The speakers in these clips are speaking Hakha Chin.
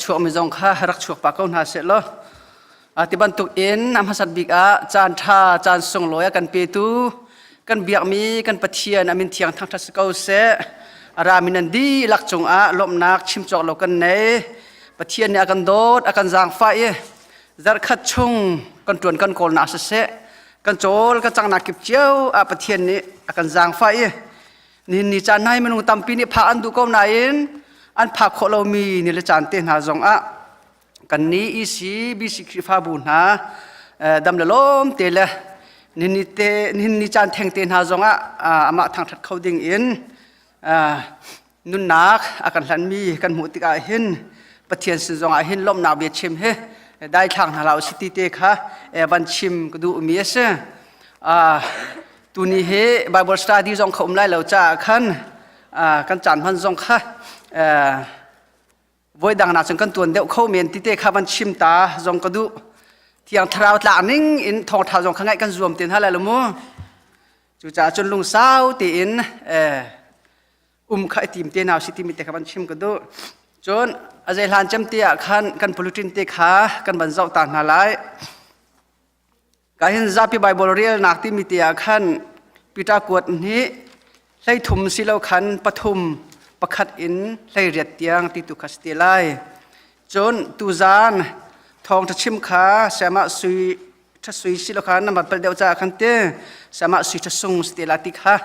chuakmi zong kha rak chuak pah ko hna seh law ti bantuk in a hmasat bik ah caan ṭha caan sunglawi a kan petu kan biakmi kan Pathian a min thiang thangṭhat si ko seh. A rami nan dihlak cungah lawmhnak chim cawk lo kan nei. Pathian nih a kan dawt, a kan zaangfah i zarhkhat chung kan ṭuan kan kawlnak siseh, kan cawl kan cangnak kip cio ah Pathian nih a kan zaangfah i nihin ni caan hna hi minung tampi nih phak an duh ko nain an phak khawh lomi ni le caan te hna zongah kannih EC BC Khrihfabu hna dam le lawm te le nihin te nihin ni caan theng te hna zongah amah thangṭhat kho ding in nunnak a kan hlanmi kan hmuh tikah hin Pathian sin zongah hin lawmhnak bia chim hi daithlang hna hlah usih ti te kha van chim ka duhmi a si. Tuni hi Bible study zong kha um lai lo caah khan kan caan hman zong kha voi dang nak cun kan tuan deuh kho men ti te kha van chim ta zong ka duh. Thiang Thlarau tlak ning in thawngtha zong kha ngaih kan zuam te hna lai lo mu. Cucaah cun lungsau tein um kha i tim te hna si timi te kha van chim ka duh. Cun a zei hlan cem te ah khan kan bulletin te kha kan van zoh ta hna lai. Ka hin zapi Bible relnak timi te ah khan Peter kuat nih 13 si lo khan pathum pakhat in 18 tiang ti tu kha si te lai. Cun tuzan thawngṭha chim kha sayamah sui ṭha sui si lo kha na van pal deuh caah khan te sayamah sui ṭha sung si te la ti kha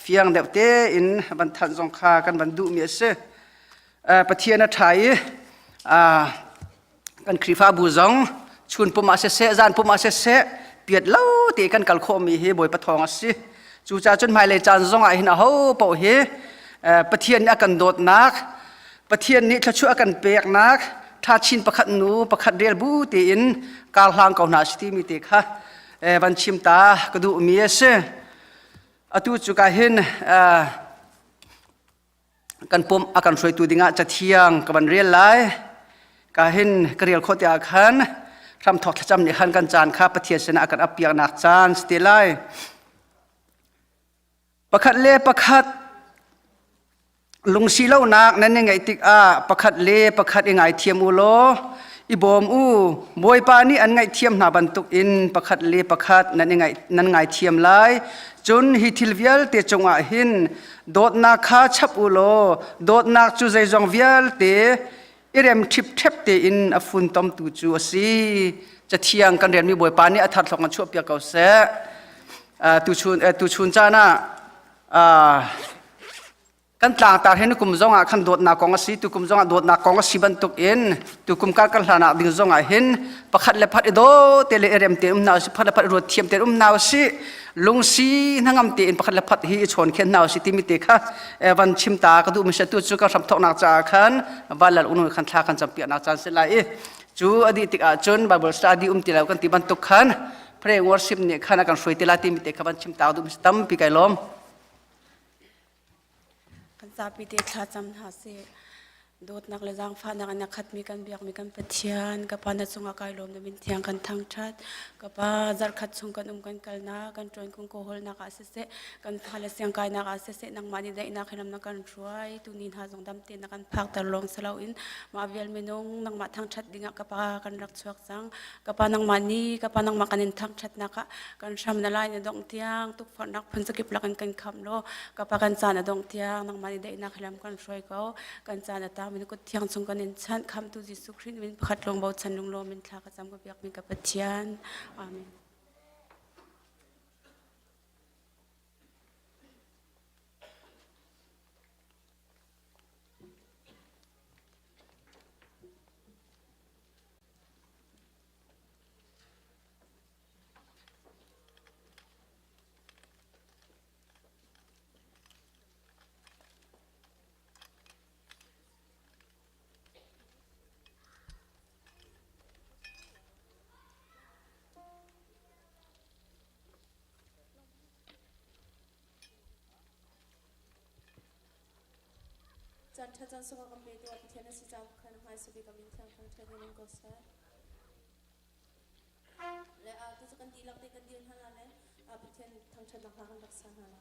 fiang deuh tein van thanh zong kha kan van duhmi a si. Pathian a ṭha i kan Khrihfabu zong chun pum ah siseh zan pum ah siseh piat lo te kan kal khawhmi hi Bawipa thawng a si. Cucaah cun hmailei caan zong ah hin aho paoh hi Pathian nih a kan dawtnak Pathian nih thluachuah a kan peknak ṭha chin pakhat nu pakhat rel bu tein kar hlang ko hna si timi te kha van chim ta ka duhmi a si. Atu cu ka hin kan pum a kan hruaitu dingah cathiang ka van rel lai. Ka hin ka rel khawh tiah khan hramthawk thlacam nih khan kan caan kha Pathian sinah a kan appiaknak caan si te lai. Pakhat le pakhat lungsi lonak nan i ngeih tikah pakhat le pakhat i ngaithiam u law i bawm u. Bawipa nih an ngaihthiam hna bantukin pakhat le pakhat nan i ngaih, nan ngaithiam lai. Cun hi thil vialte cungah hin dawtnak kha chap u law dawtnak cu zeizong vialte i rem ṭhipṭhep tein a funtomtu cu a si. Cathiang kan relmi Bawipa nih a thar thlok an chuahpiak ko seh. Tuchun tuchun caan ah kan tlangtar hin kum zong ah khan dawtnak kong a si tukum zong ah dawtnak kong a si bantuk in tukum kar kar hlan ah ding zong ah hin pakhat le pakhat i daw te le i rem te um hna usih pakhat le pakhat i ruat thiam te um hna usih lungsi hnangam tein pakhat le pakhat hi i chawn khen hna usih timi te kha van chim ta ka duh mi se tu cu ka hram thawknak caah khan van lal unu khan thla kan campiak nak caan si lai i cu a dih tikah cun Bible study um ti lo kan ti bantuk khan pray worship nih khan a kan hruai te la timi te kha van chim ta duh mi tampi kai lawm. Kan zapi te thlacam hna seh. Dawtnak le zaangfahnak in a khatmi kan biakmi kan Pathian, ka Pa na cungah kai lawm na min thiang kan thangṭhat. Ka Pa zarhkhat chung kan um kan kalnak, kan ṭuan kung kawhawlnak ah siseh, kan fale siangkainak ah siseh, nangmah nih daihnak he lam na kan hruai. Tuni hna zong dam tein na kan phakter lawng si loin mah vial minung nangmah thangṭhat dingah ka Pa kan rak chuak cang. Ka Pa nangmah nih, ka Pa nangmah kan in thangṭhatnak ah kan hram na lai na dongh tiang tukforhnak phun zakip lakin kan khamh law ka Pa kan caan a dongh tiang nangmah nih daihnak he lam kan hruai ko. Kan caan a tang min kut thiang chung kan in chanh khamtu Jesuh Khrih min pakhat lawng bochan lunglawm in thla ka cam ka biak mi ka Pathian. Amen. Caan ṭha caan sungah kan petu ah Pathian a si caah khan hmaisa bik a min thiang thangṭhat in um ko seh. Le tu cu kan dihlak te kan dir hna la le Pathian thangṭhatnak hla kan rak sa hna la.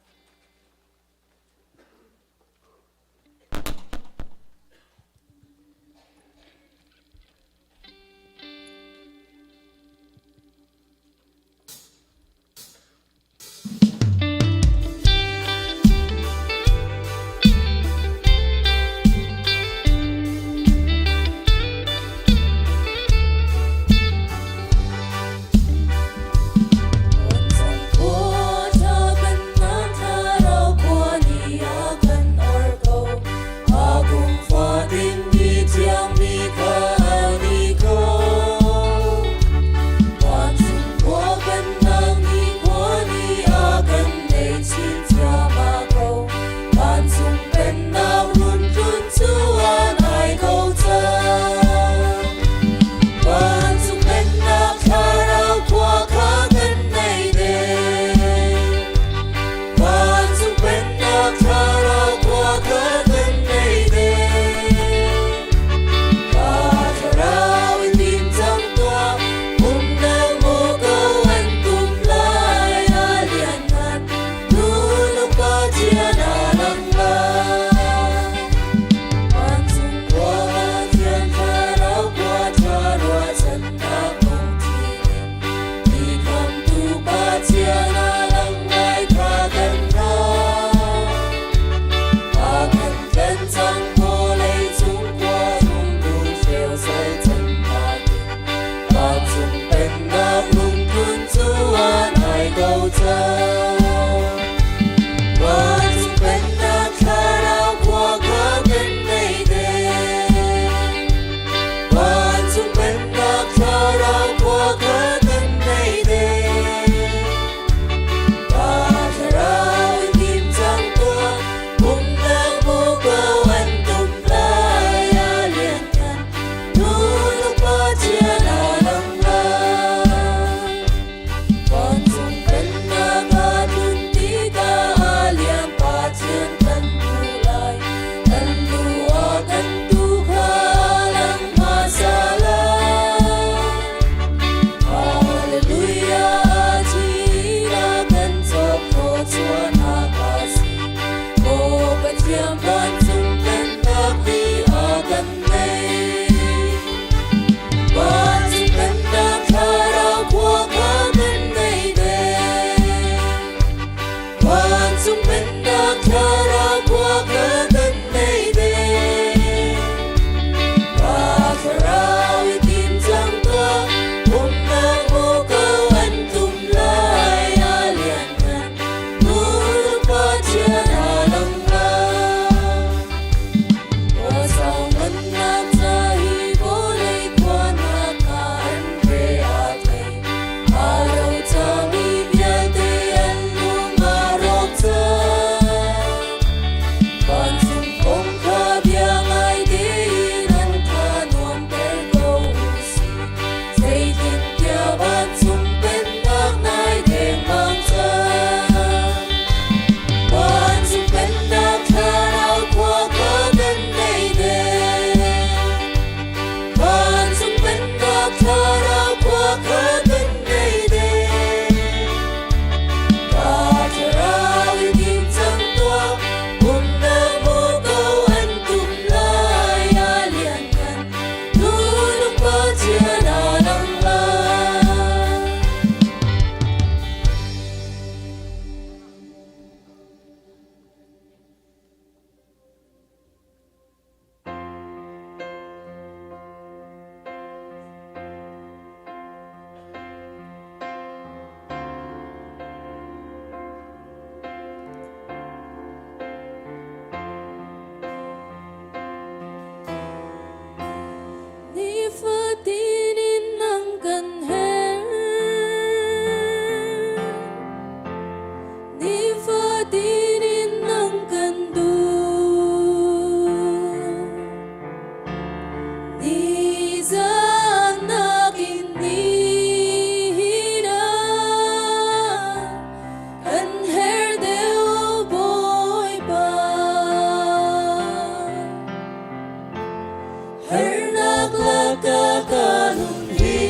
Laka ka nun hi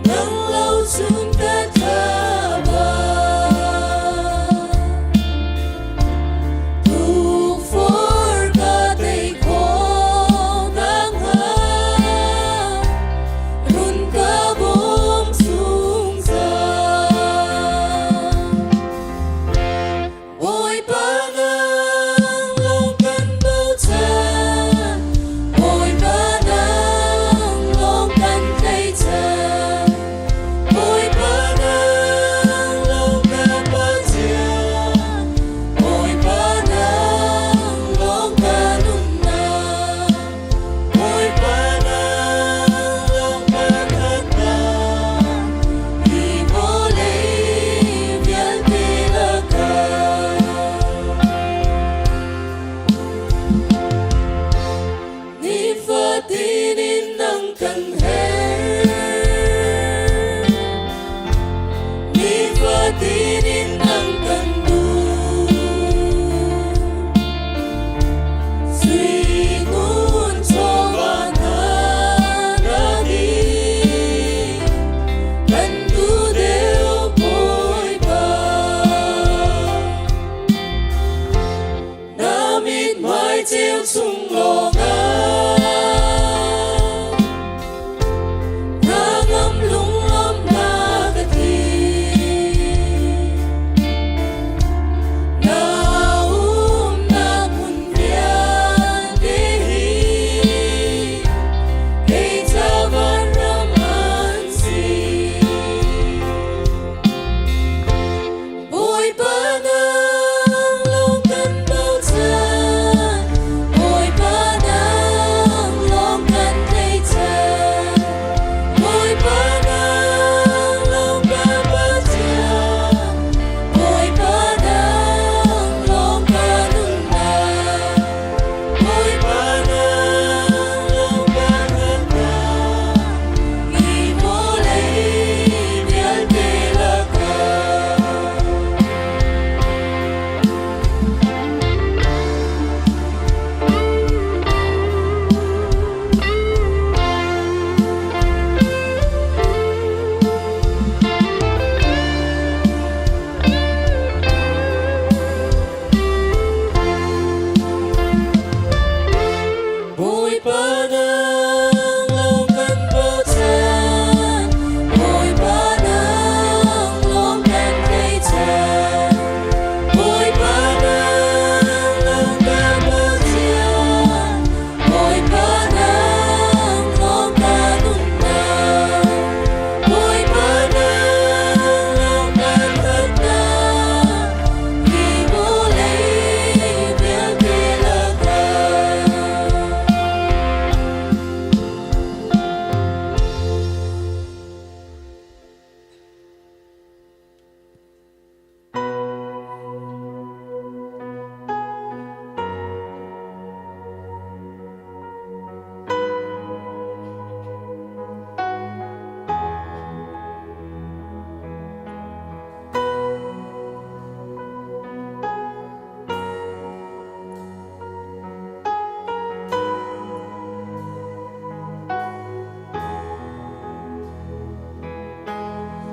Nang lo cun ka thaba Tukforh ka tei khawh nakhnga Run ka bawm zungzal. Bawipa nang lawng kan bochan, Bawipa nang lawng kan tlaihchan, Bawipa nang lawng ka Pathian, Bawipa nang lawng ka nunnak, Bawipa nang lawng ka thatnak, hi vawlei vialte lakah. Nifatin in nang kan herh, nifatin in nang kan duh. Sui ngun chawva hna na ding, kan duh deuh Bawipa. Na mithmai ceu chung lawngah na ngam lunglawmhnak ka ti. Na umnak hmun vialte hi kei ca vanram an si. Bawipa nang lawng kan bochan, Bawipa nang lawng kan tlaihchan, Bawipa nang lawng ka Pathian, Bawipa nang lawng ka nunnak, Bawipa nang lawng ka thatnak, hi vawlei vialte lakah. Bawipa nang lawng kan bochan, Bawipa nang lawng kan tlaihchan, Bawipa nang lawng ka Pathian, Bawipa nang lawng ka nunnak, Bawipa nang lawng ka thatnak, hi vawlei vialte lakah.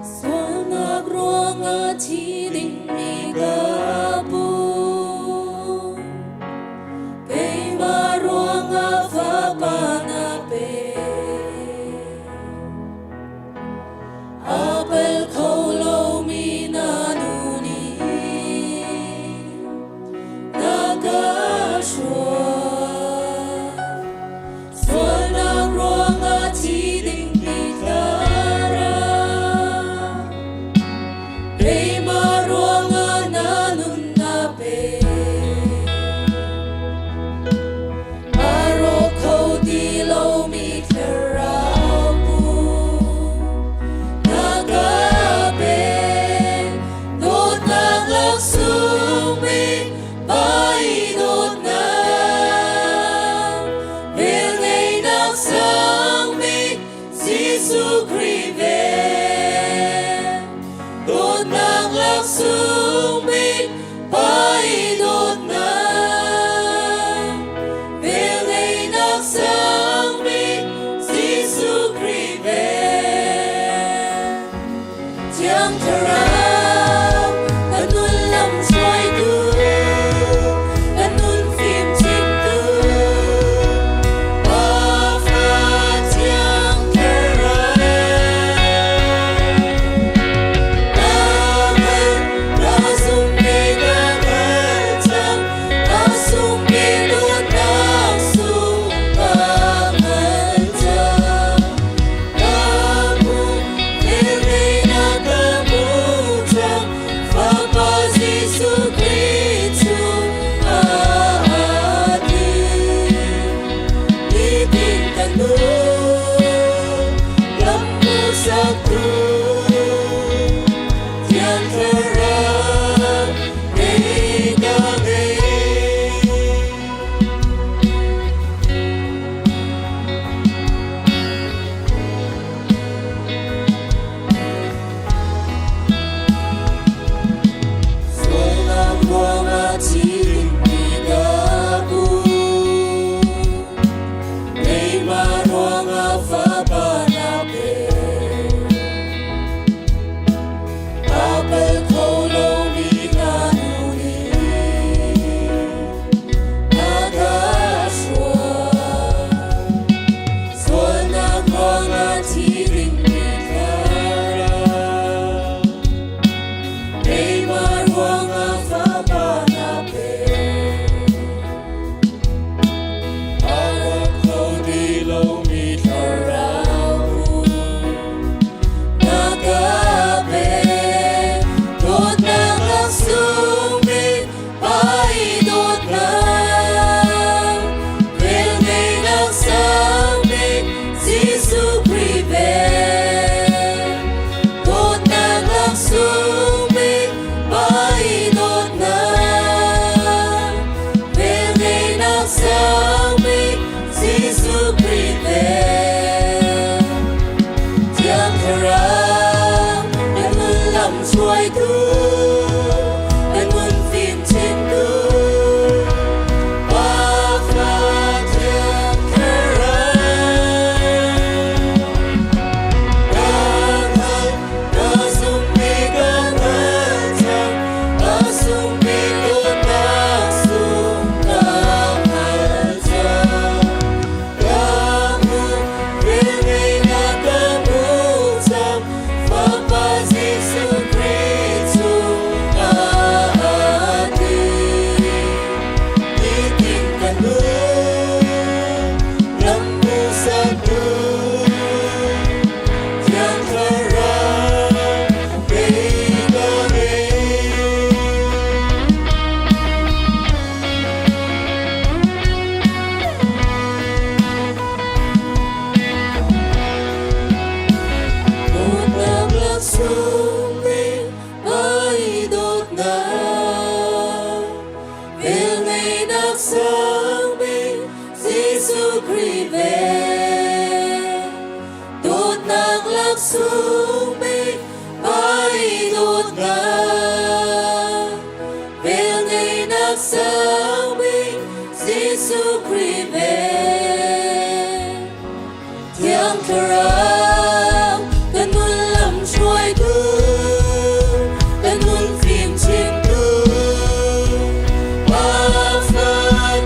Sualnak ruangah thi dingmi ka pu. Keimah ruangah fapa na pe. A pel kho lomi na nu nih na ka hruai. Sualnak ruangah thi dingmi thlarau. Keimah ruangah na Jesuh Khrih vel. Dawtnak laksung bik pai dawtnak. Velngeihnak sang bik Jesuh Khrih vel. Thiang Thlarau kan nun lam hruaitu, kan nun fim chimtu. Pa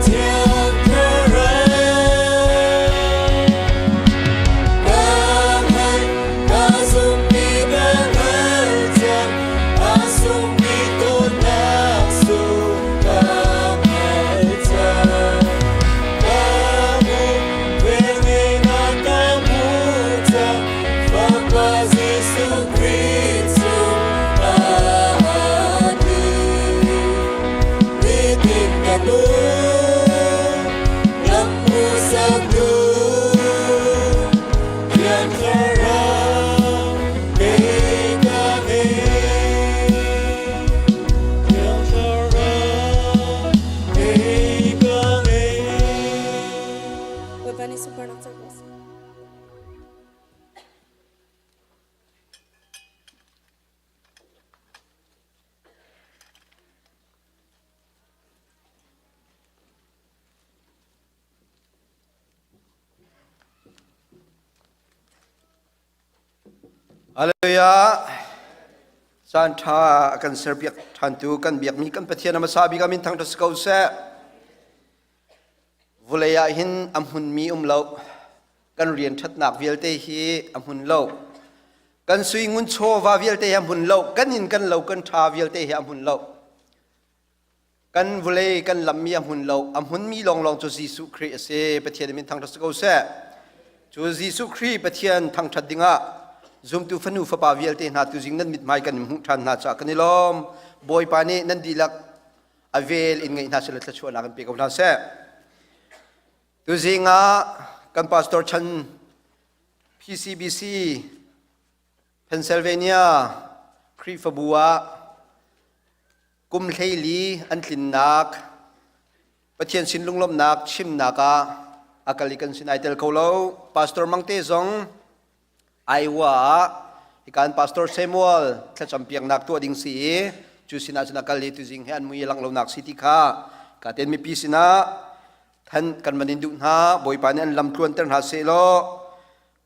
Thiang Thlarau. Ka hngalh, ka zumhmi ka hngalh cang, a sungmi dawtnak sung ka hngalh cang. Ka hmuh, Fapa Jesuh Khrih cu aa Nitin ka nun, lam hmuhsak tu, Thiang Thlarau kei ka ngei. Thiang Thlarau kei ka ngei. Bawipa nih sunparnak co ko seh. Hallelujah. Caan ṭha a kan serpiak ṭhantu kan biakmi kan Pathian a hmasa bik ah min thangṭhat si ko seh. Vulei ah hin a hmunmi um lo. Kan rian ṭhatnak vialte hi a hmun lo. Kan sui ngun chawva vialte hi a hmun lo. Kan inn kan lo kan ṭha vialte hi a hmun lo. Kan vulei kan lammi a hmun lo. A hmunmi lawnglawng cu Jesuh Khrih a si. Pathian min thangṭhat si ko seh. Cu Jesuh Khrih Pathian thangṭhat dingah zumtu fanu fapa vialte hna tuzing nan mithmai kan in hmuh ṭhan hna caah kan i lawm. Bawipa nih nan dihlak a vel in ngeih hna seh law thluachuahnak in pe ko hna seh. Tuzing ah kan pastor chan PCBC Pennsylvania Khrihfabu ah kum 14 an tlinnak Pathian sin lunglawmhnak chimnak ah a kal i kan sin ai tel kho lo. Pastor Mangte zong Iowa ah hikan Pastor Samuel thlacam piaknak tuah ding si i cu sinah cun a kal i tuzing he an mui a langh lonak si ti kha ka ten mipi sinah than kan van in duh hna. Bawipa nih an lam tluanter hna seh law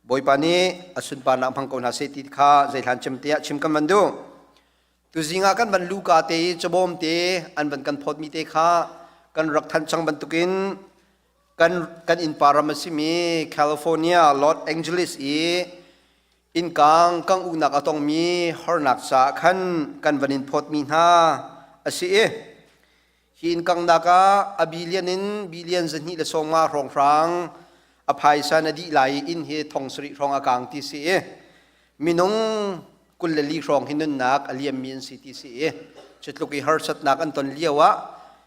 Bawipa nih a sunparnak hmang ko hna seh ti kha zeihlan cem te ah chim kan van duh. Tuzing ah kan van luka te i cabawm te an van kan phawtmi te kha kan rak thanh cang bantukin kan kan innpa ram a simi California Los Angeles i innkang kang uknak a tongmi harnak caah khan kan van in phawtmi hna a si i hi innkangnak ah a billion in billion 250 hrawnghrang a phaisa na dih lai i inn hi thong sarih hrawng a kang ti si i minung 24 hrawng hi nunnak a liammi an si ti si i cutluk i harsatnak an ton lio ah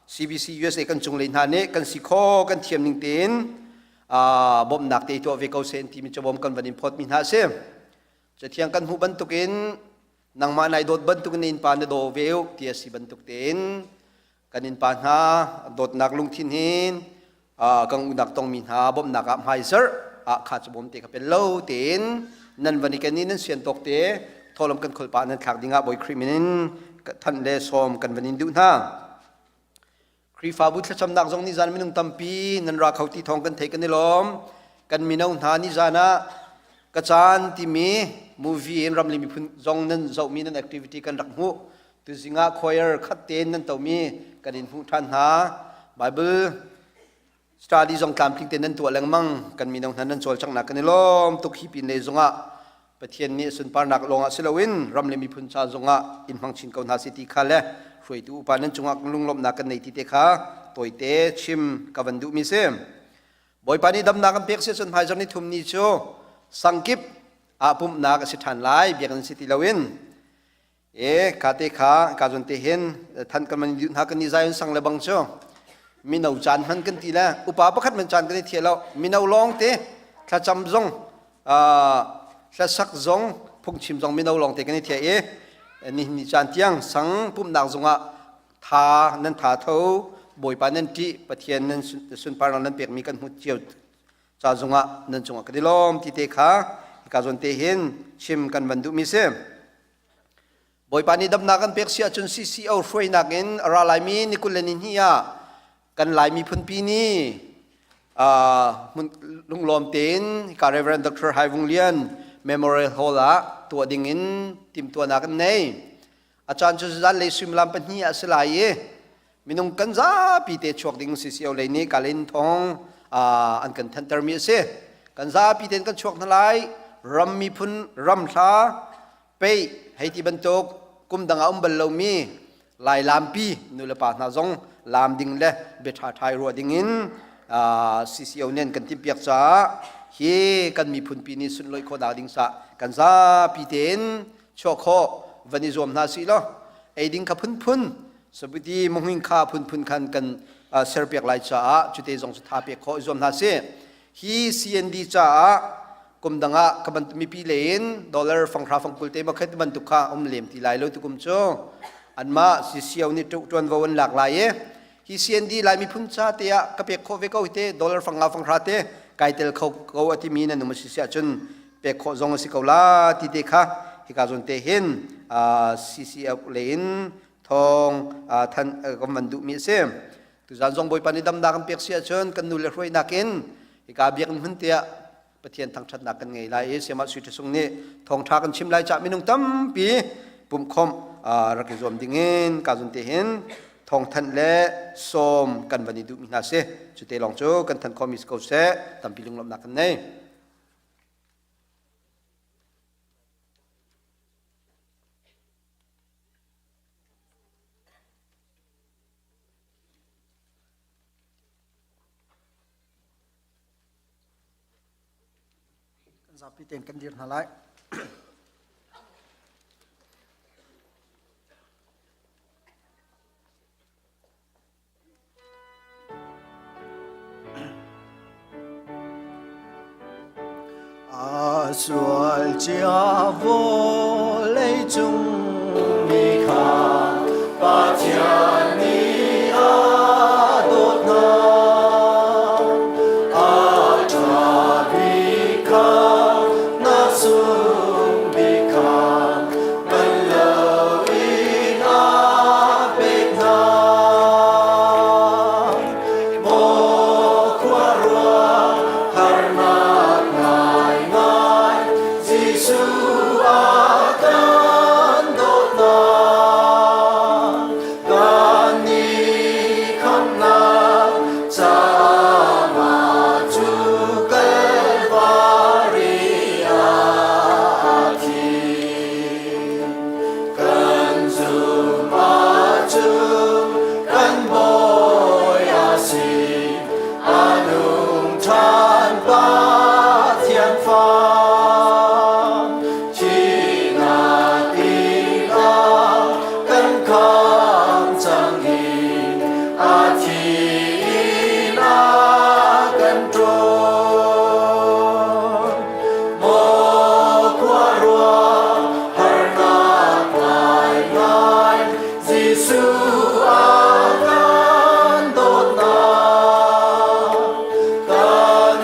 CBC USA kan cunglei hna nih kan si kho kan thiam ning tein bawmhnak te tuah ve ko seh timi cabawm kan van in phawtmi hna a si. Cathiang kan hmuh bantukin nangmah nai dawt bantukin na innpa na daw ve u ti a si bantuk tein kan innpa hna dawtnak lungthin hin kan unak tongmi hna bawmhnak ah hmaizarh ah kha cu bawm te ka pel lo tein nan van i ken i nan sian tawk te thawlawm kan kholpa nan thlak dingah Bawi Khrih min in thanh le sawm kan van in duh hna. Khrihfabu thlacamnak zong nizan minung tampi nan ra kho ti thawng kan thei kan i lawm. Kan mino hna nizan ah ka caan timi movie in ramli miphun zong nan zohmi nan activity kan rak hmuh. Tuzing ah choir khat tein nan tomi kan in hmuh ṭhan hna. Bible study zong tlamtling tein nan tuah lengmang. Kan mino hna nan cawlcanghnak kan i lawm tuk hi pin lei zongah Pathian nih sunparnak lawngah si loin ram le miphun ca zongah in hmang chin ko hna si ti kha le hruaitu upa nan cungah lunglawmhnak kan nei ti te kha tawite chim ka van duhmi si. Bawipa nih damnak an pek si cun hmaizarh ni thum ni cu sangkip ah pumhnak a si ṭhan lai biakinn si ti loin E ka te kha ka zon te hin than kan man hna kan ni Zion sang le bang cu mino caan hman kan ti le upa pakhat man caan kan i thia lo mino lawng te thlacam zong hlasak zong phungchim zong mino lawng te kan i thia i ni ni caan tiang sang pumnak zongah tha nan tha tho bawipa nan ṭih pathian nan sunparnak nan pekmi kan hmu cio. Ca zungah nan cungah kan i lawm ti te kha hika zawn te hin chim kan van duhmi si. Bawipa nih damnak kan pek si ahcun CCO hruainak in a ra laimi ni 20 le ni hnih ah kan Lai miphunpi nih lunglawm tein hika Reverend Dr. Hai Vung Lian Memorial Hall ah tuah ding in timhtuahnak kan nei. A caan cu zanlei suimilam pahnih ah a si lai i minung kan zapi te chuak ding CCO lei nih kalin thong an kan thantermi a si. Kan zapi tein kan chuak hna lai. Ram miphun ram hla pei hei ti bantuk kum dang ah um bal lomi lai lampi nu le pa hna zong lam ding le bia ṭha ṭhai ruah ding in CCO nih an kan timhpiak caah hi kan miphun pi nih sunlawih khawhnak ding sah kan zapi tein chuah khawh van i zuam hna sih law ei ding kha phunphun sabuti muhing kha phunphun khan kan serpiak lai caah cute zong cu tha pek khawh i zuam hna sih. Hi CND caah kum dang ah ka bantuk mipi lei in dollar fanghra fangkul te makhat bantuk kha um lem ti lai lo tukum cu anmah CCO nih tuanvo an lak lai i hi CND Lai miphun ca te ah ka pek khawh ve ko hi te dollar fanga fanghra te kai tel kho ko a timi nan um a si siah cun pek khawh zong a si ko la ti te kha hika zawn te hin CCF lei in thawng than kan van duhmi a si. Tuzan zong Bawipa nih damnak kan pek si ahcun kan nu le hruainak in hika biakinn hmun tiah Pathian thangṭhatnak kan ngei lai i Siamah Sui Ṭha nih thawngṭha kan chim lai cah minung tampi pumhkhawmh rak i zuam dingin ka zun te hin thawngthanh le sawm kan van i duhmi hna si. Cu te lawng cu kan thanh khawhmi si ko seh tampi lunglawmhnak kan nei. Kan zapi tein kan dir hna lai. A sual cia vawlei cung mi kha Pathian nih a dawt hna. A ṭha bik kha na sung bik kha man loin a pek hna. Maw khuaruah harnak ngaingai Jesuh a kan dawtnak kan nih khamhnak caah mah cu Kalvari ah a thi. Kan zumh ahcun kan Bawi a si, a nung ṭhan Pathian fa. Thihnak inn ah kan khamh cang i a thi in a kan ṭawn. Maw khuaruah harnak ngaingai Jesuh a kan dawtnak kan.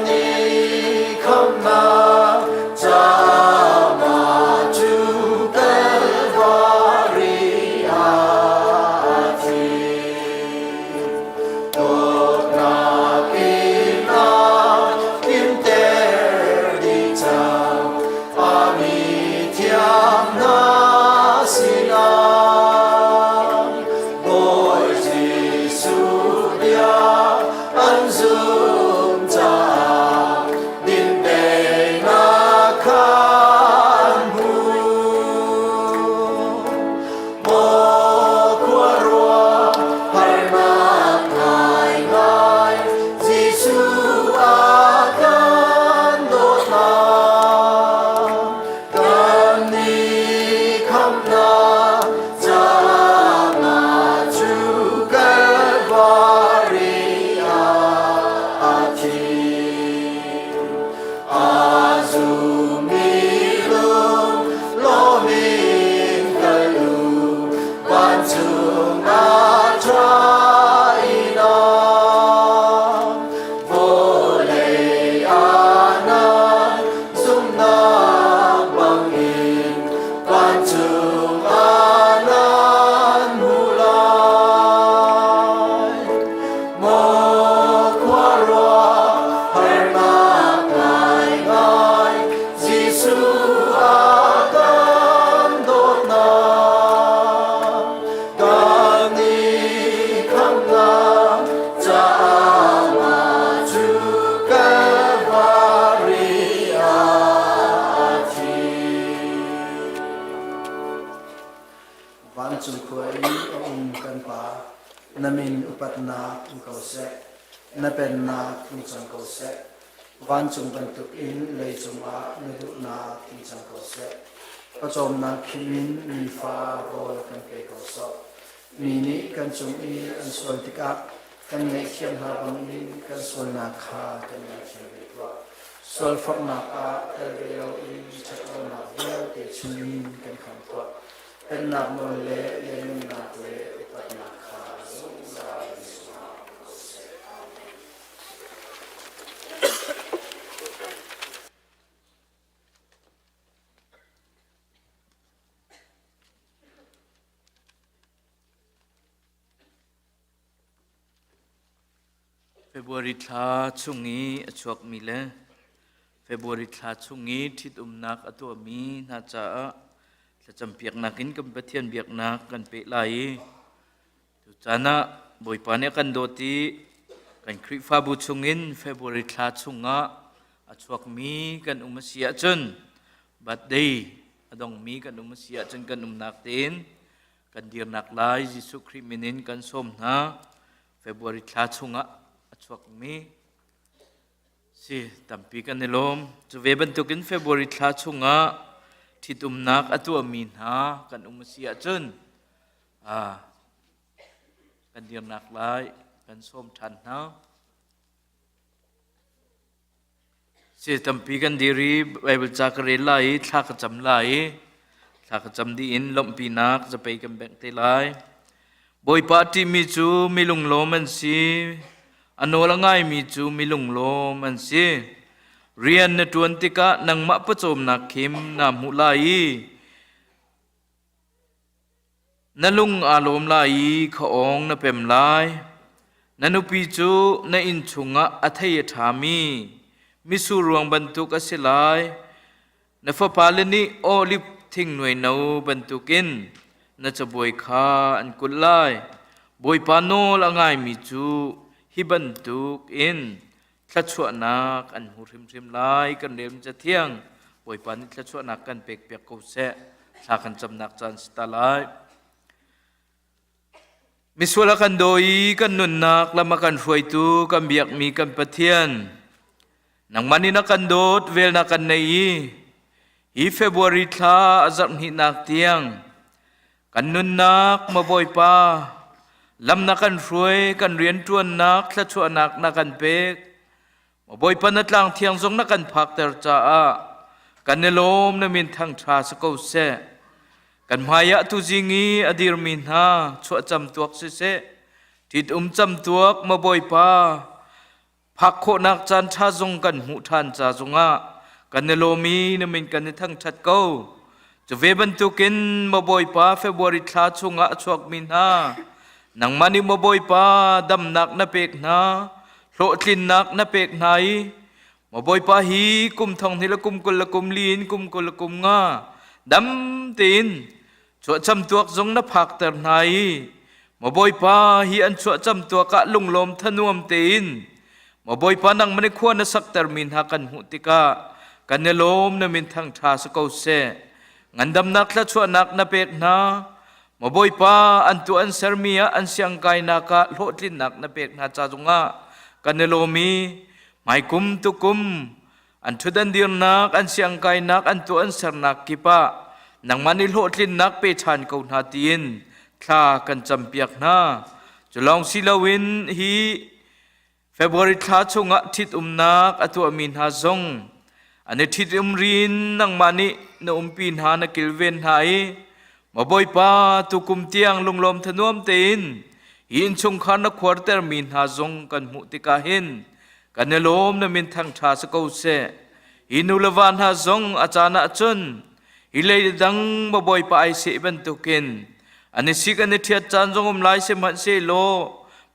upatnak um ko seh. Na pennak tlung cang ko seh. Vancung bantukin leicung ah na duhnak tlung cang ko seh. Pawcawmnak khim in nifa rawl kan pe ko sawh. Mi nih kan cung i an sual tikah kan ngaihthiam hna bangin kan sualnak kha kan ngaihthiam ve tuah. Sualforhnak ah tel ve loin ṭhatlonak vialte chungin kan khamh tuah. Pennak nawl le lianngannak le upatnak kha zungzal in sungah ko seh. February thla chung i a chuakmi le February thla chung i ṭhitumnak a tuahmi hna caah thlacampiaknak in kan Pathian biaknak kan peh lai i tucaan ah Bawipa nih a kan dawt i kan Khrihfabu chungin February thla chungah a chuakmi kan um a si ahcun birthday a dongmi kan um a si ahcun kan umnak tein kan dirnak lai Jesuh Khrih min in kan sawm hna. February thla chungah a chuakmi si tampi kan i lawm. Cu ve bantukin February thla chungah ṭhitumnak a tuahmi hna kan um a si ahcun kan dirnak lai kan sawm ṭhan hna. Si tampi kan dir i Baibal ca ka rel lai i thla ka cam lai i thla ka cam dih in lawmhpinak zapei kan bengh te lai. Bawipa a ṭihmi cu mi lunglawm an si. A nawl a ngaimi cu mi lunglawm an si. Rian na ṭuan tikah nangmah pawcawmnak khim naa hmuh lai i Na lung aa lawm lai i khuaawng na pem lai. Na nupi cu na inn chungah a thei a ṭhami mitsur ruang bantuk a si lai. Na fapale nih oliv thing nuaino bantukin na cabuai kha an kulh lai. Bawipa nawl a ngaimi cu hi bantukin thluachuahnak an hmu hrimhrim lai. Kan rel Cathiang Bawipa nih thluachuahnak kan pekpiak ko seh. Thla kan camnak caan si ta lai. Misual a kan daw i kan nunnak lam a kan hruaitu kan biakmi kan Pathian nangmah nih na kan dawt velnak kan nei i hi February thla a zarh hnihnak tiang Kan nunnak, maw Bawipa, lam na kan hruai, kan rianṭuannak, thluachuahnak na kan pek. Maw Bawipa na tlang thiang zong na kan phakter caah kan i lawm na min thangṭha si ko seh. Kan hmaiah tuzing i a dirmi hna chuahcam tuak siseh, ṭhitum cam tuak, maw Bawipa, Phak khawhnak caan ṭha zong kan hmuh ṭhan ca zongah kan i lawm i na min kan i thangṭhat ko. Cu ve bantukin maw Bawipa February thla chungah a chuakmi hna nangmah nih maw Bawipa damnak na pek hna, hlawhtlinnak na pek hna i maw Bawipa hi kum thong hnih le kum 20 le kum li in kum 20 le kum nga dam tein Chuahcam tuak zong na phakter hna i maw Bawipa hi an chuahcam tuak ah lunglawm thanuam tein maw Bawipa nangmah nih khua na saktermi hna kan hmuh tikah kan i lawm na min thangṭha si ko seh. Ngandamnak thluachuahnak na pek hna. Maw Bawipa an tuah an sermi ah an siangkainak ah hlawhtlinnak na pek hna ca zongah kan i lawm i hmaikum tukum An ṭhutdan dirnak, an siangkainak, an tuah an sernak kip ah nangmah nih hlawhtlinnak pe ṭhan ko hna tiin thla kan campiak hna. Cu lawng si loin hi February thla chungah ṭhitumnak a tuahmi hna zong an i ṭhitum rin nangmah nih na umpi hna na kilven hna i Maw Bawipa tukum tiang lunglawm thanuam tein hi innchungkhar na khuartermi hna zong kan hmuh tikah hin Kan i lawm na min thangṭha si ko seh. Hi nu le va hna zong a caan ah cun hi lei dang ma bawipa ai seh bantukin an i sik an i ṭhiat caan zong um lai sihmanhsehlaw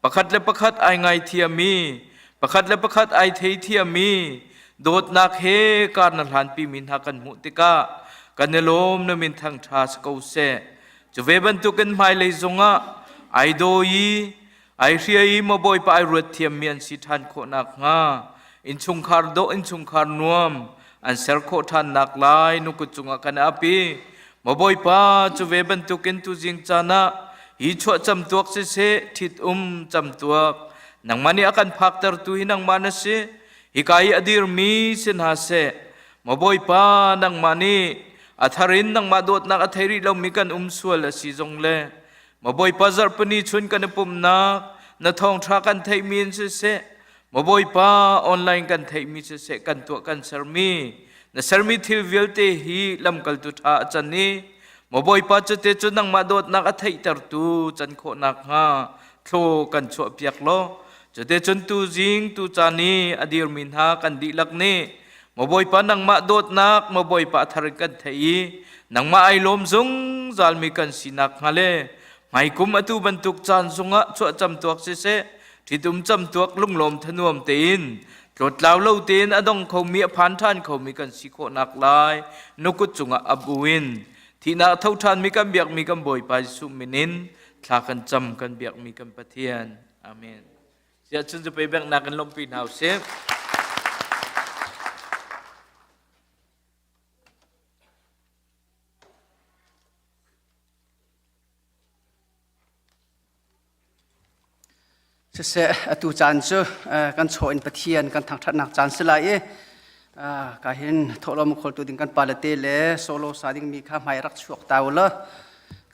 pakhat le pakhat ai ngaithiam i pakhat le pakhat ai theithiam i dawtnak he kar na hlanpimi hna kan hmuh tikah kan i lawm na min thangṭha si ko seh. Cu ve bantukin hmailei zongah ai daw i Ai hria i maw Bawipa ai ruat thiammi an si ṭhan khawh nakhnga innchungkhar dawh innchungkhar nuam an ser khawh ṭhan nak lai nu kut cungah kan ap i maw Bawipa cu ve bantukin tuzing caan ah Hi chuah camtuak siseh, ṭhit-um camtuak, nangmah nih a kan phaktertu hi nangmah na si. Hika i a dirmi si hna seh, maw Bawipa, nangmah nih a thar in nangmah dawtnak a thei rih lomi kan um sual a si zong le, maw Bawipa zarhpini chun kan i pumhnak na thawngṭha kan theihmi in siseh, maw Bawipa online kan theihmi siseh, kan tuah kan sermi na sermi thil vialte hi lamkaltu ṭha a can i maw Bawipa cute cu nangmah dawtnak a theihtertu can khawh nakhnga thlaw kan chuahpiak law cute cun tuzing tu caan i a dirmi hna kan dihlak nih maw Bawipa nangmah dawtnak maw Bawipa a thar in kan theih i nangmah ai lawm zungzalmi kan si nakhnga le hmaikum atu bantuk caan zungah chuah camtuak siseh ṭhitum camtuak lunglawm thanuam tein tlawttlau lo tein a dong khomi a phan ṭhan khomi kan si khawhnak lai na kut cungah ap buin thihnak tho ṭhanmi kan biakmi kan Bawipa Jesuh min in thla kan cam kan biakmi kan Pathian. Amen. Siah cun cu pe bengnak in lawmhpi hna usih. Siseh, atu caan cu kan chaw in Pathian kan thangṭhatnak caan si lai i ka hin thawhlawm khawltu ding kan pale te le solo sa dingmi kha hmai rak chuak ta u law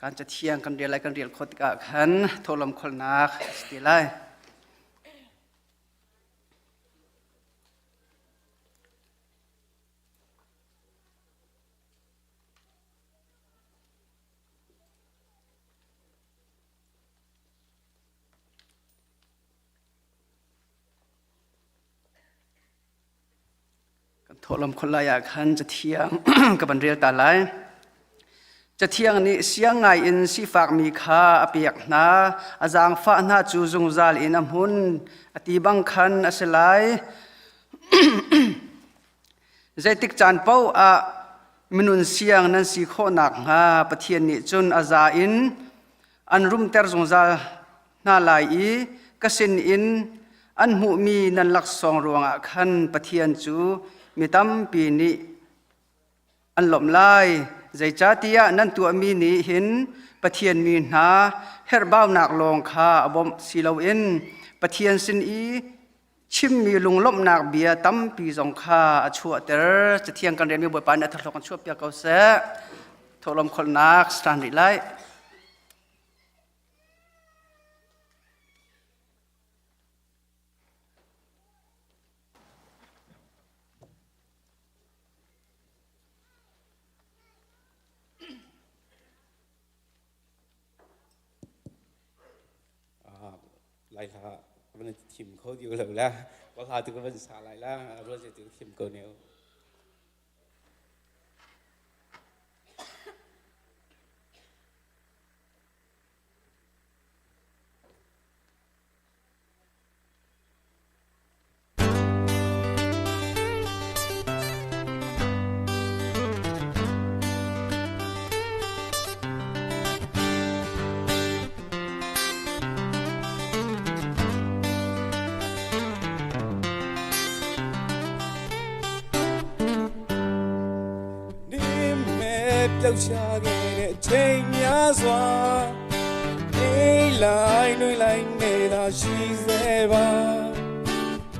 kan cathiang kan rel lai kan rel khawh tikah khan thawhlawm khawlnak a si te lai. Kan thawhlawm khawlh lai ah khan cathiang ka van rel ta lai. Cathiang nih siang ngai in sifakmi kha a pek hna, a zaangfah hna cu zungzal in a hmun, a ti bang khan a si lai. Zeitik caan paoh ah minun siang nan si khawh nakhnga Pathian nih cun a za in an rumter zungzal hna lai i ka sinin an hmuhmi nan laksawng ruangah khan Pathian cu mi tampi nih an lawmh lai. Zeicahtiah nan tuahmi nih hin Pathian mi hna herhbaunak lawng kha a bawmh si loin Pathian sin i chimmi lunglawmhnak bia tampi zong kha a chuahter. Cathiang kan relmi Bawipa nih a thahlawk kan chuahpiak ko seh. Thawhlawm kholhnak stan rih lai. Lai hla van thim kho dio lo la ka hla tu ka van sa lai la rual tu thim ko ne. ပျောက်ချခဲ့တဲ့အချိန်များစွာအိမ်လိုက်နှွေးလိုက်နေတာရှိစေပါ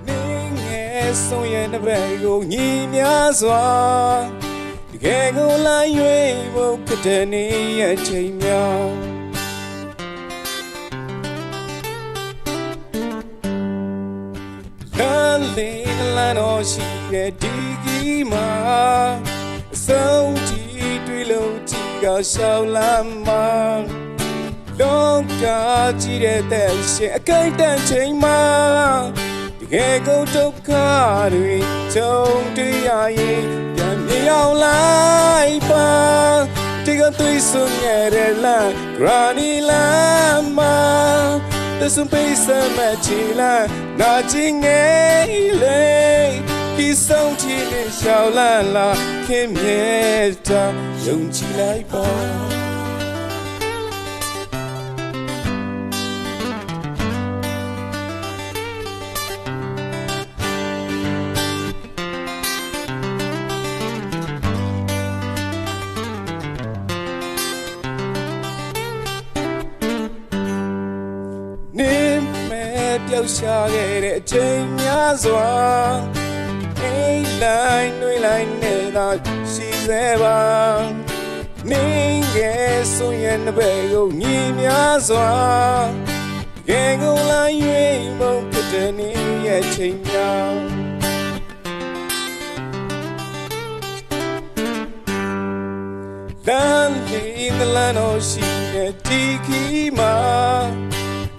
နင်းငယ်ဆုံးရဲ့တပည့်ကိုညီများစွာတကယ်ကိုလိုက်ရွေးဖို့ခက်တဲ့နေရဲ့ချိန်များလမ်းလေးလမ်းတော်ရှိတဲ့ဒီကြီးမှာအဆုံးကြည့်တွေ့လို့ကြည့်ကရှောင်းလမ်းမှာလောကကြီးတဲ့တဲ့ရှင်အခိုက်တန့်ချိန်မှာတကယ်ကိုဒုက္ခတွေကြုံတွေ့ရရင်ပြန်မြေအောင်လိုက်ပါဒီကတွေ့ဆုံခဲ့တဲ့လမ်းဂရာနီလမ်းမှာတဆုံပေးစမချီလမ်းနာကျင်ငယ်လေဒီဆောင်ချီနဲ့ရှောင်းလန်းလာခင်မြဲတာယုံကြည်လိုက်ပါ လှုပ်ရှားခဲ့တဲ့အချိန်များစွာအိမ်လိုက်နှွေးလိုက်နေတာရှိစေပါနင်းကဲဆိုရင်တပည့်ကိုညီများစွာကဲကုန်လာ၍ဘုံဖြစ်တဲ့နေ့ရဲ့ချိန်များလမ်းလီနလန်တော်ရှိတဲ့ဒီခီမှာ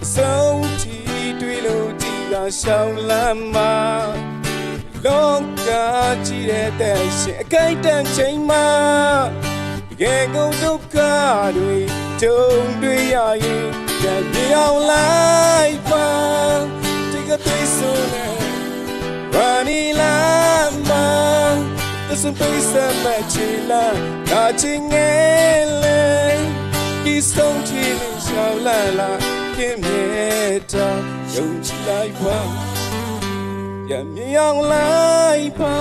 အဆုံးချီတွေ့လို့ကြည်ကရှောင်းလမ်းမှာလောကကြီးတဲ့တဲ့ရှင်အကိုက်တန်ချိန်မှာတကယ်ကုန်ဒုက္ခတွေကြုံတွေ့ရရင်ကြံပြောင်းလိုက်ပါဒီကတိဆိုနေဘာနီလာမသစပိစမချီလာနာချင်းငယ်လေဒီဆုံးချီလရှောင်းလာလာကင်းမြဲတာယုံကြည်လိုက်ပါရမြေအောင်လိုက်ပါ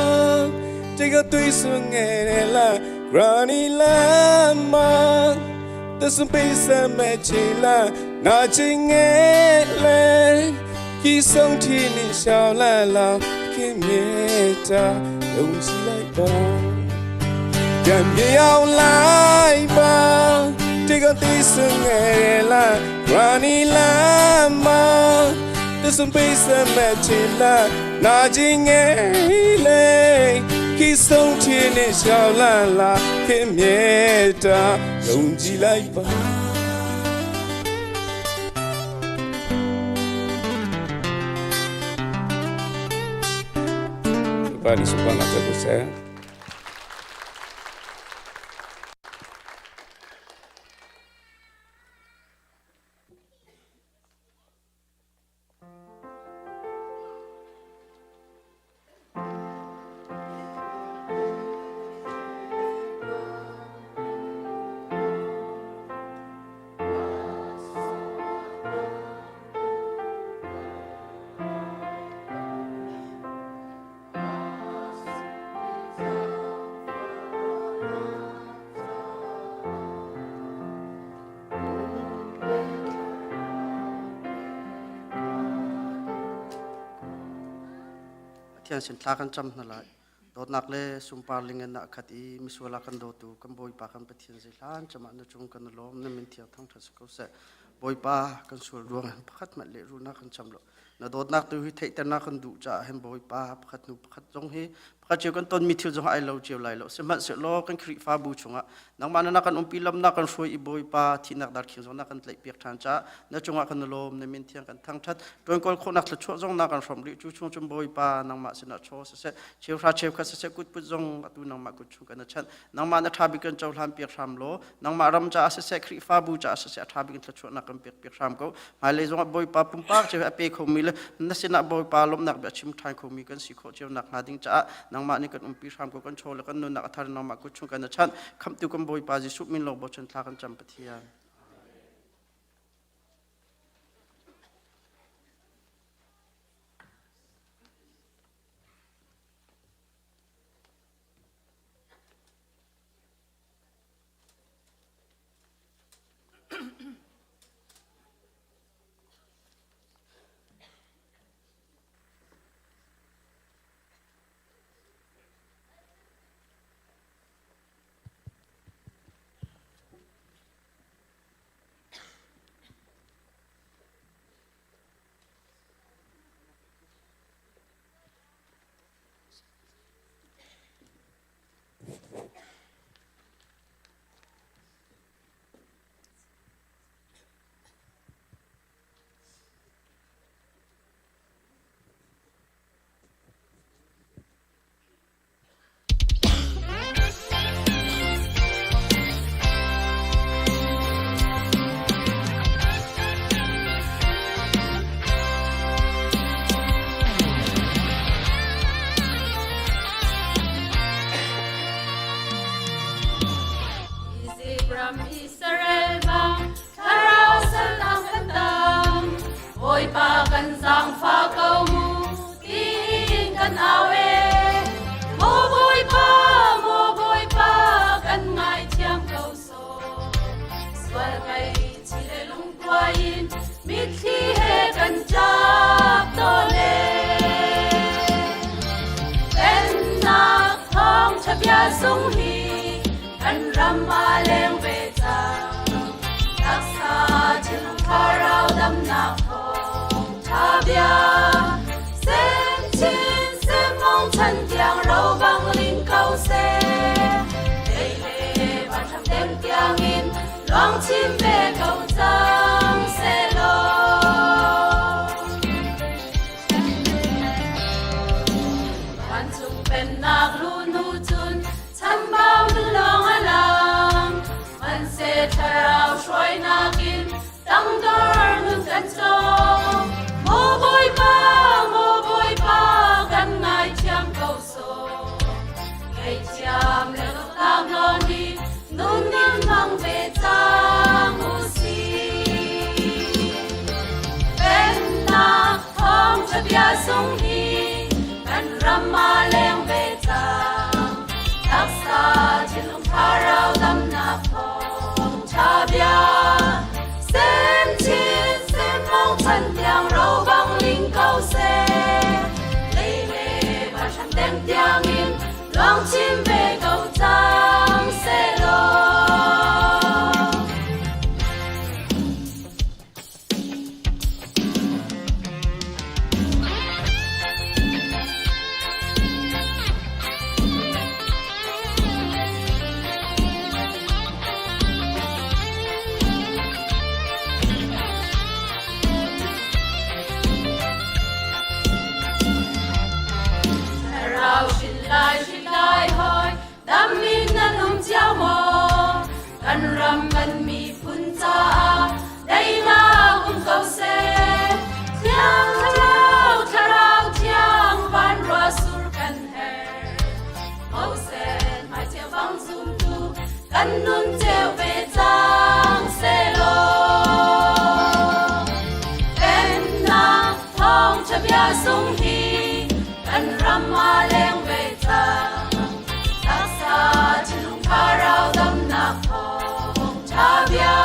ဒီကတွေ့ဆုံငယ်လာဂရနီလာမသစပိစမချီလာနာချင်းငယ်လေဒီဆုံးချီလရှောင်းလာလာကင်းမြဲတာယုံကြည်လိုက်ပါ ပြန်ပြောင်းလိုက်ပါဒီကတိစငယ်လာဂရနီလာမတစံပိစမချီလာနာချင်းငယ်လေခီဆုံးချီနေရှောင်းလာလာခင်မြဲတာယုံကြည်လိုက်ပါ ပါလီစုပါလာတဲ့ကိုဆဲ Pathian sin thla kan cam hna lai. Dawtnak le sunpar lingen na khat i misuala kan dawtu kan Bawipa kan Pathian zei hlan cama na cung kan lawm na min thiang thangthat si ko seh. Bawipa kan sual ruang hin pakhat hmanh le runa kan cham lo. Na dawtnak tu hi theihternak kan duh caah hin Bawipa pakhat hnu pakhat zong hi pakhat cio kan tonmi thil zong ai lo cio lai lo. Sihmanhsehlaw kan Khrihfabu chungah nangmah na kan umpi lam na kan hruai i Bawipa thihnak darkhing zong na kan tlaihpiak ṭhan caah na cungah kan lawm na min thiang kan thangṭhat ṭuankawl khawhnak thluachuah zong na kan hrawmh rih cu chung cun Bawipa nangmah sinah chaw siseh cheuhra cheukhat siseh kutput zong atu nangmah kut chung kan chanh nangmah na ṭha bik kan cohlan piak hram law nangmah ram caah siseh Khrihfabu caah siseh a ṭha bik in thluachuahnak kan pek piak hram ko hmailei zongah Bawipa pumpak cio a pe khomi le na sinah Bawipa lawmhnak bia chim ṭhan khomi kan si khawh cio nak hnga ding caah nangmah nih kan umpi hram ko kan chaw le kan nunnak a thar nangmah kut chung kan chanh khamhtu kan Bawipa Jesuh min lawng bochan thla kan cam Pathian. Thawngṭha bia sung hi kan ram ah leng ve cang. Taksa thinlung thlarau damnak thawngṭha bia. Sem chin sem mong chan tiang ro bang ling ko seh. Lei le van hram deng tiangin luang chin ve ko cang sehlaw. Vancung pennak lu hnu cun chambau nun lawng a lang. Hmanhseh thlarau hruainak in tangdor nun kan cawng. Maw Bawipa, maw Bawipa, kan ngaithiam ko sawh. Ngaihthiam le dawtnak nawl hi nun in hmang ve cang u sih. Pennak thawngṭha bia sung hi kan ram ah leng ve cang. Taksa thinlung thlarau damnak thawngṭha bia. Sem chin sem mong chan tiang ro bang ling ko seh. Lei le van hram deng tiangin luang chin ve ko cang sehlaw. Thlarau hrin lai hrin lai hoi dam in nan um cio maw? Kan ram kan miphun caah daihnak um ko seh. Thiang thlarau, thlarau thiang van ruah sur kan herh. Moses hmaichia bang zumtu kan nun ceu ve cang sehlaw. Pennak thawngṭha bia sung hi kan ram ah leng ve cang. Taksa thinlung thlarau damnak thawngṭha bia.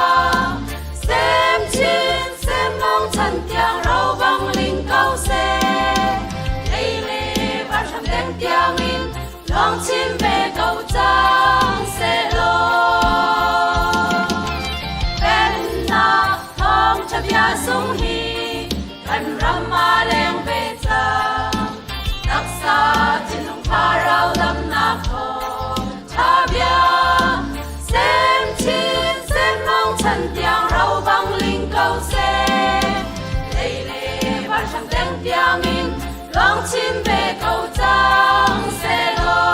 Sem chin sem mong chan tiang ro bang ling ko seh. Lei le van hram deng tiangin luang chin ve ko cang sehlaw. Pennak thawngṭha bia sung hi kan ram ah leng ve cang. Taksa thinlung thlarau damnak thawngṭha bia. Sem chin sem mong chan tiang ro bang ling ko seh. Lei le van hram deng tiangin luang chin ve ko cang sehlaw.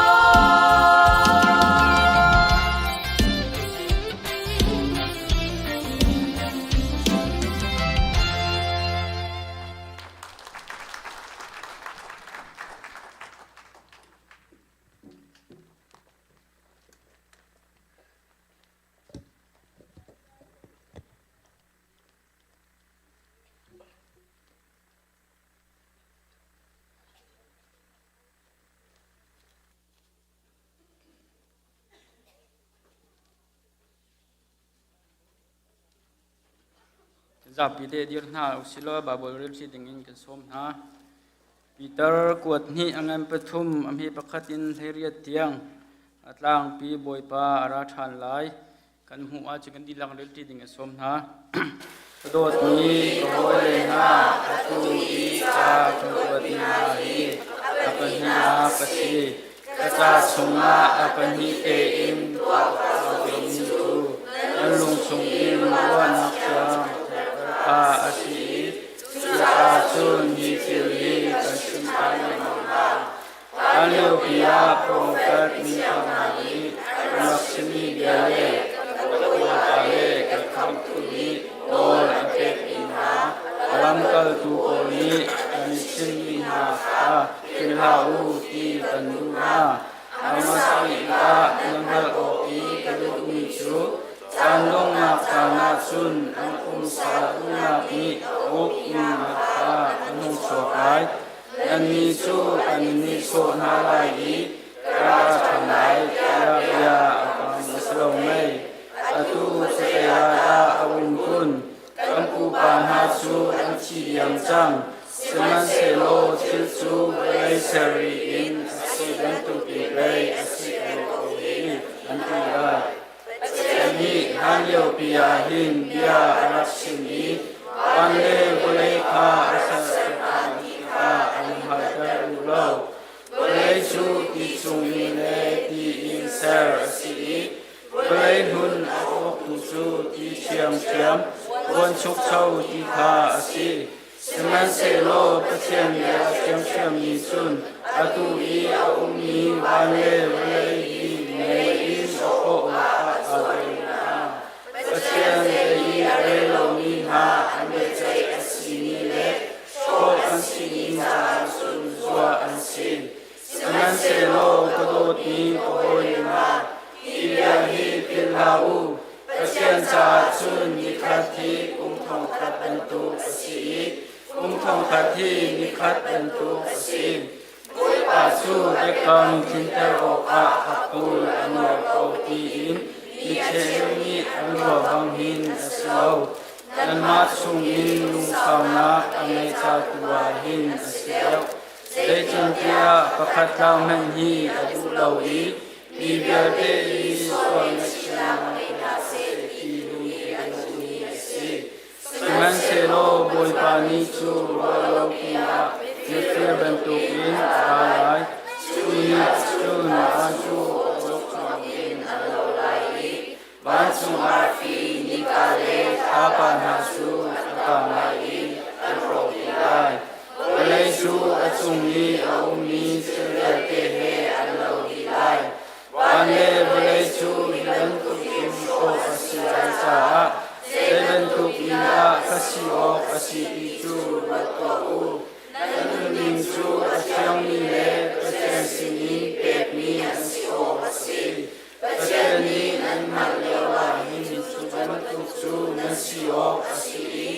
Zapi te dir hna usilaw Baibal rel si ding in kan sawm hna. Peter kuat hnih a ngan pathum a hme pakhat in 18 tiang a tlangpi Bawipa a ra ṭhan lai. Kan hmuh ahcun kan dihlak rel ṭi ding a sawm hna. Ka dawtmi ka hawile hna, atu i ca kan kuatmi hna hi a pahnihnak a si. Ka ca chungah a pahnih tein tuah dingmi cu nan lung chungin ruahnak thiang kha a si i cucaah cun hi thil hi kan chim ṭhan lengmang hna. Hlanliopi ah profet mi hna nih an rak chimmi bia le kan Bawipa le kan Khamhtu nih nawl an pekmi hna a lamkaltu pawl nih an i chimmi hna kha philh hlah u ti kan duh hna. A hmasa bik ah na hngalh awk i ka duhmi cu caan donghnak caan ah cun an pumsa duhnak nih uknak kha an hung chuak lai. Nannih cu an in nihsawh hna lai i ka ra ṭhan lai tiah bia a kam a si lo mei? Atu cukai ah dah a um kun? Kan pupa hna cu an thi diam cang, sihmanhsehlaw thil cu vawlei ser ri in a si bantukin pei a si ko. bantukin bia a rak chim i van le vawlei kha a sersiam hna ti kha an hngalhter duh lo. Vawlei cu ti chungin le ti in ser a si i vawlei hlun a awktu cu ti ṭhiamṭhiam buanchukcho ti kha a si. Sihmanhsehlaw Pathian bia ṭhiamṭhiam nih cun atu i a ummi van le vawlei hi mei in a hrawh awkah aa tel hna. Pathian zei i a rel lomi hna an biaceih a simi le hrawh an simi caah cun zuah an si. Sihmanhsehlaw ka dawtmi ka hawile hna, hi bia hi philh hlah u. Pathian caah cun nikhat hi kum thongkhat bantuk a si i kum thongkhat hi nikhat bantuk a si. Bawipa cu biakam tlinter awkah a hmul a nuar ko tiin micheu nih an ruah bang hin a si lo. Nanmah chungin lungsaunak a ngeih ca tu ah hin a si deuh. Zeitintiah pakhat tlau hmanh hi a duh lo i mi vialte i sual ngaihchiatnak ngei hna seh ti duh hi a duhmi a si. Sihmanhsehlaw Bawipa ni cu ruahlopi ah mifir bantukin a ra lai. Cu ni cun van cu awlokchong in a lo lai i vancung arfi nika le thlapa hna cu an kang lai i an hrawh dih lai. Vawlei cu a cung i a ummi thil vialte he an lo dih lai. Van le vawlei cu hi bantukin hrawh a si lai caah zei bantuk mi dah ka si awk a si ti cu ruat tuah u. Nan nunning cu a thiangmi le Pathian sinin pekmi an si awk a si. Pathian nih nan hngalh lioah hin cu bantuk cu nan si awk a si i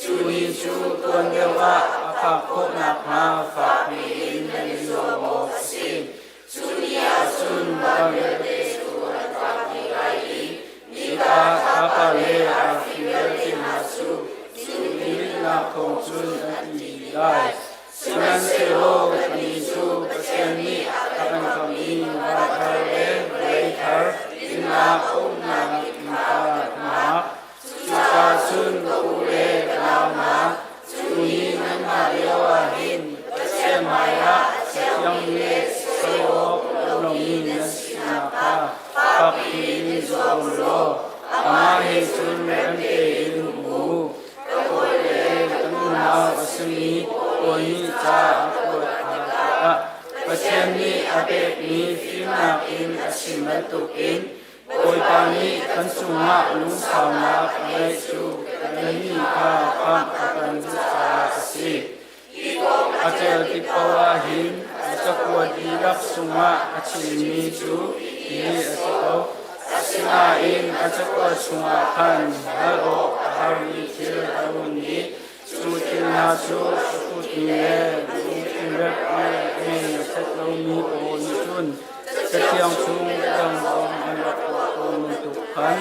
cu ni cu tuan deuh ah a phak khawh nakhnga fakpi in nan i zuam awk a si. Cu ni ah cun ram vialte cu an fak dih lai i nika thlapa le arfi vialte hna cu cu ni ritnak thawng cun an ti dih lai. Sihmanhsehlaw kannih cu Pathian nih a kan khamh i van thar le vawlei thar dinnak a umnak inn kha kan hngak. Cucaah cun ka u le ka nau hna, cu ni nan hngah lioah hin Pathian hmaiah cathiang le soi awk a lomi nan sinak kha fakpi in zuam u law amah he cun rem tein um u. Ka hawile kan unau a simi Paul nih ca a kuat hna tikah Pathian nih a pekmi fimnak in a chim bantukin Bawipa nih kan cungah lungsaunak a ngeih cu nannih kha khamh a kan duh caah a si. A ṭial tik paoh ah hin a cakuat dihlak chungah a chimmi cu hihi a si ko. Asinain a cakuat chungah khan hal awk a harmi thil a um i cu thil hna cu a hrutmi le lungthin rep le ngei set lomi pawl nih cun Cathiang chung dang zong an rak tuah tawn bantuk khan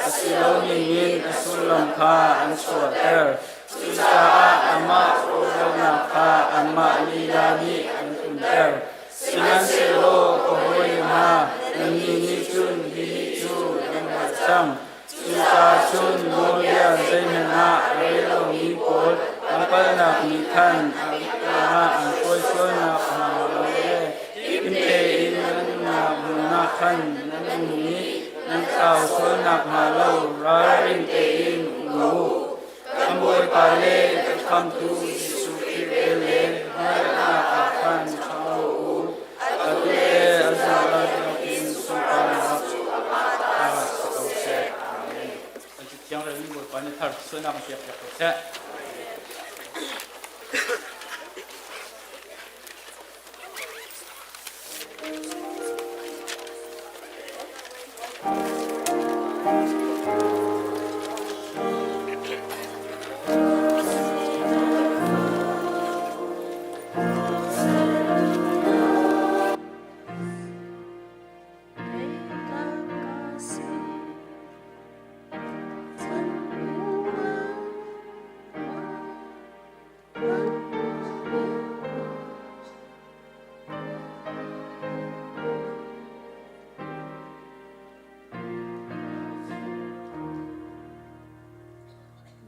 a si lo ningin a sullam kha an chuahter. Cucaah amah rawhralnak kha anmah lila nih an tlunter. Sihmanhsehlaw ka hawile hna, nannih nih cun hihi cu nan hngalh cang. Cucaah cun nawlbia zeihmanh ah a rel lomi pawl an palhnak nih khan an ruangah an hruai sualnak hna lo le him tein nan umnak hmun ah khan nan um i nan tlau sual nakhnga lo ralring tein um u. Kan Bawipa le kan Khamhtu Jesuh Khrih vel le hngalhnak ah khan ṭhang u. Atu le a zungzal tiangin sunparnak cu amah ta si ko seh. Amen. Kan Cathiang relmi Bawipa nih thar sualnak in piak piak ko seh.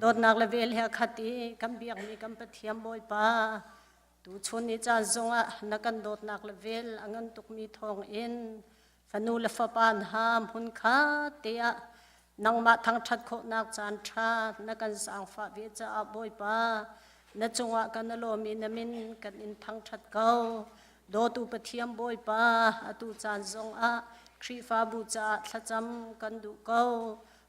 Dawtnak le vel he khat i kan biakmi kan Pathian Bawipa, tuchun ni caan zongah na kan dawtnak le vel a ngan tukmi thawngin fanu le fapa hna hmun kha te ah nangmah thangṭhat khawhnak caan ṭha na kan zaangfah ve caah Bawipa, na cungah kan lawm i na min kan in thangṭhat ko. Dawtu Pathian Bawipa, atu caan zongah Khrihfabu caah thlacam kan duh ko.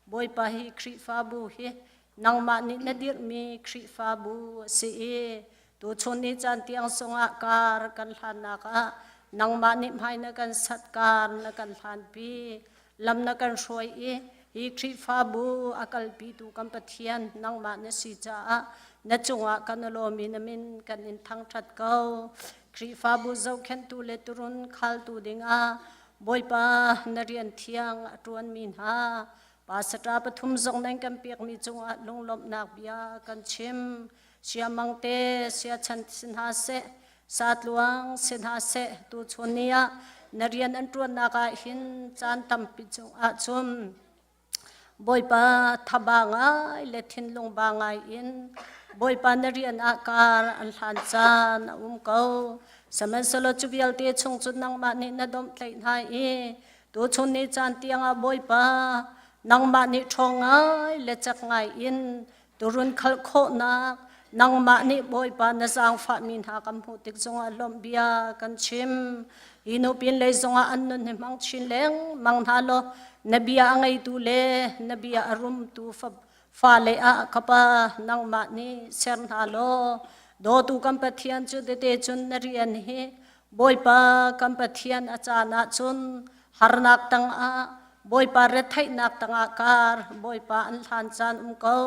Bawipa hi Khrihfabu hi nangmah nih na dirhmi Khrihfabu a si i tuchun ni caan tiang zongah kar kan hlannak ah nangmah nih hmai na kan sat kar na kan hlanpi lam na kan hruai i hi Khrihfabu a kalpitu kan Pathian nangmah na si caah na cungah kan lawm i na min kan in thangṭhat ko. Khrihfabu zohkhenhtu le turun khaltu dingah Bawipa na rian thiang a ṭuanmi hna pastor pathum zong nan kan pekmi cungah lunglawmhnak bia kan chim. Siamang te siachan si hna seh, satluang si hna seh, tuchun ni ah na rian an ṭuannak ah hin caan tampi cungah cun Bawipa thaba ngai le thinlung ba ngai in Bawipa na rian ah kar an hlan caan a um ko. Sihmanhsehlaw cu vialte chung cu nangmah nih na domhtlaih hna i tuchun ni caan tiangah Bawipa nangmah nih ṭhawng ngai le cak ngai in turun khalh khawhnak nangmah nih Bawipa na zaangfahmi hna kan hmuh tik zongah lawmh bia kan chim. Hi nu pin lei zongah an nun hi hmang chin lengmang hna law na bia a ngeitu le na bia a rumtu fale ah ka pa nangmah nih ser hna law dawtu kan Pathian cu tete cun na rian hi Bawipa kan Pathian a caan ah cun harnak tangah Bawipa retheihnak tangah kar Bawipa an hlan caan um ko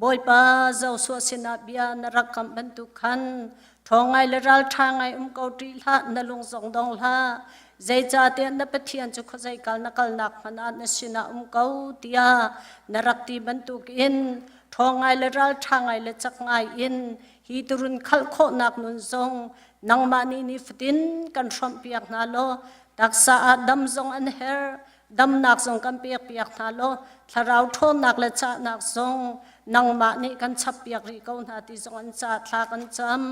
Bawipa Joshua sinah bia na rak kamh bantuk khan ṭhawng ngai le ralṭha ngai um ko ṭih hlah na lung zong dong hlah zeicahtiah na Pathian cu khuazei kal na kalnak hmanh ah na sinah um ko tiah na rak ti bantukin ṭhawng ngai le ralṭha ngai le cak ngai in hi turun khalh khawhnak nun zong nangmah nih nifatin kan hrawmhpiak hna law taksa ah dam zong an herh damnak zong kan pekpiak hna law thlarau ṭhawnnak le cahnak zong nangmah nih kan chappiak rih ko hna ti zong an ca thla kan cam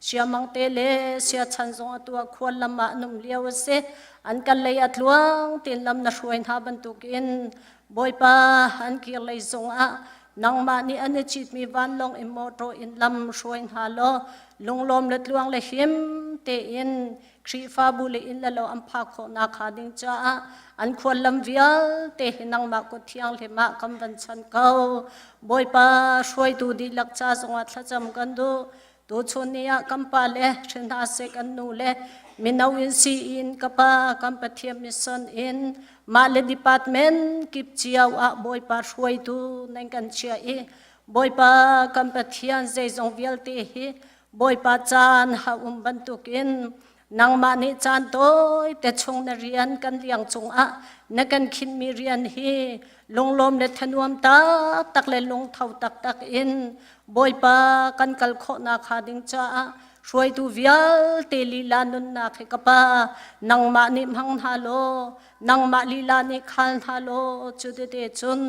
siamang te le siachan zong a tuah khual lam ah an um lio a si an kan lei a tluang tin lam na hruai hna bantukin Bawipa an kir lei zong ah nangmah nih an i citmi vanlawng in mawṭaw in lam hruai hna law lunglawm le tluang le him tein Khrihfabu le inn le lo an phak khawhnak hnga ding caah an khuallam vialte hi nangmah kut thianghlim ah kan van chan ko. Bawipa hruaitu dihlak ca zongah thlacam kan duh. Tuchun ni ah kan pa le hrin hna seh kan nu le mino in si in ka pa kan Pathian mission in mah le department kip cio ah Bawipa hruaitu nan kan chiah i Bawipa kan Pathian zeizong vialte hi Bawipa caan ha um bantukin nangmah nih caan tawi te chung na rian kan liang cungah na kan khinhmi rian hi lunglawm le thanuam taktak le lungtho taktak in Bawipa kan kal khawhnak hnga ding caah hruaitu vialte lila nunnak hi ka pa nangmah nih hmang hna law nangmah lila nih khal hna law cu tete cun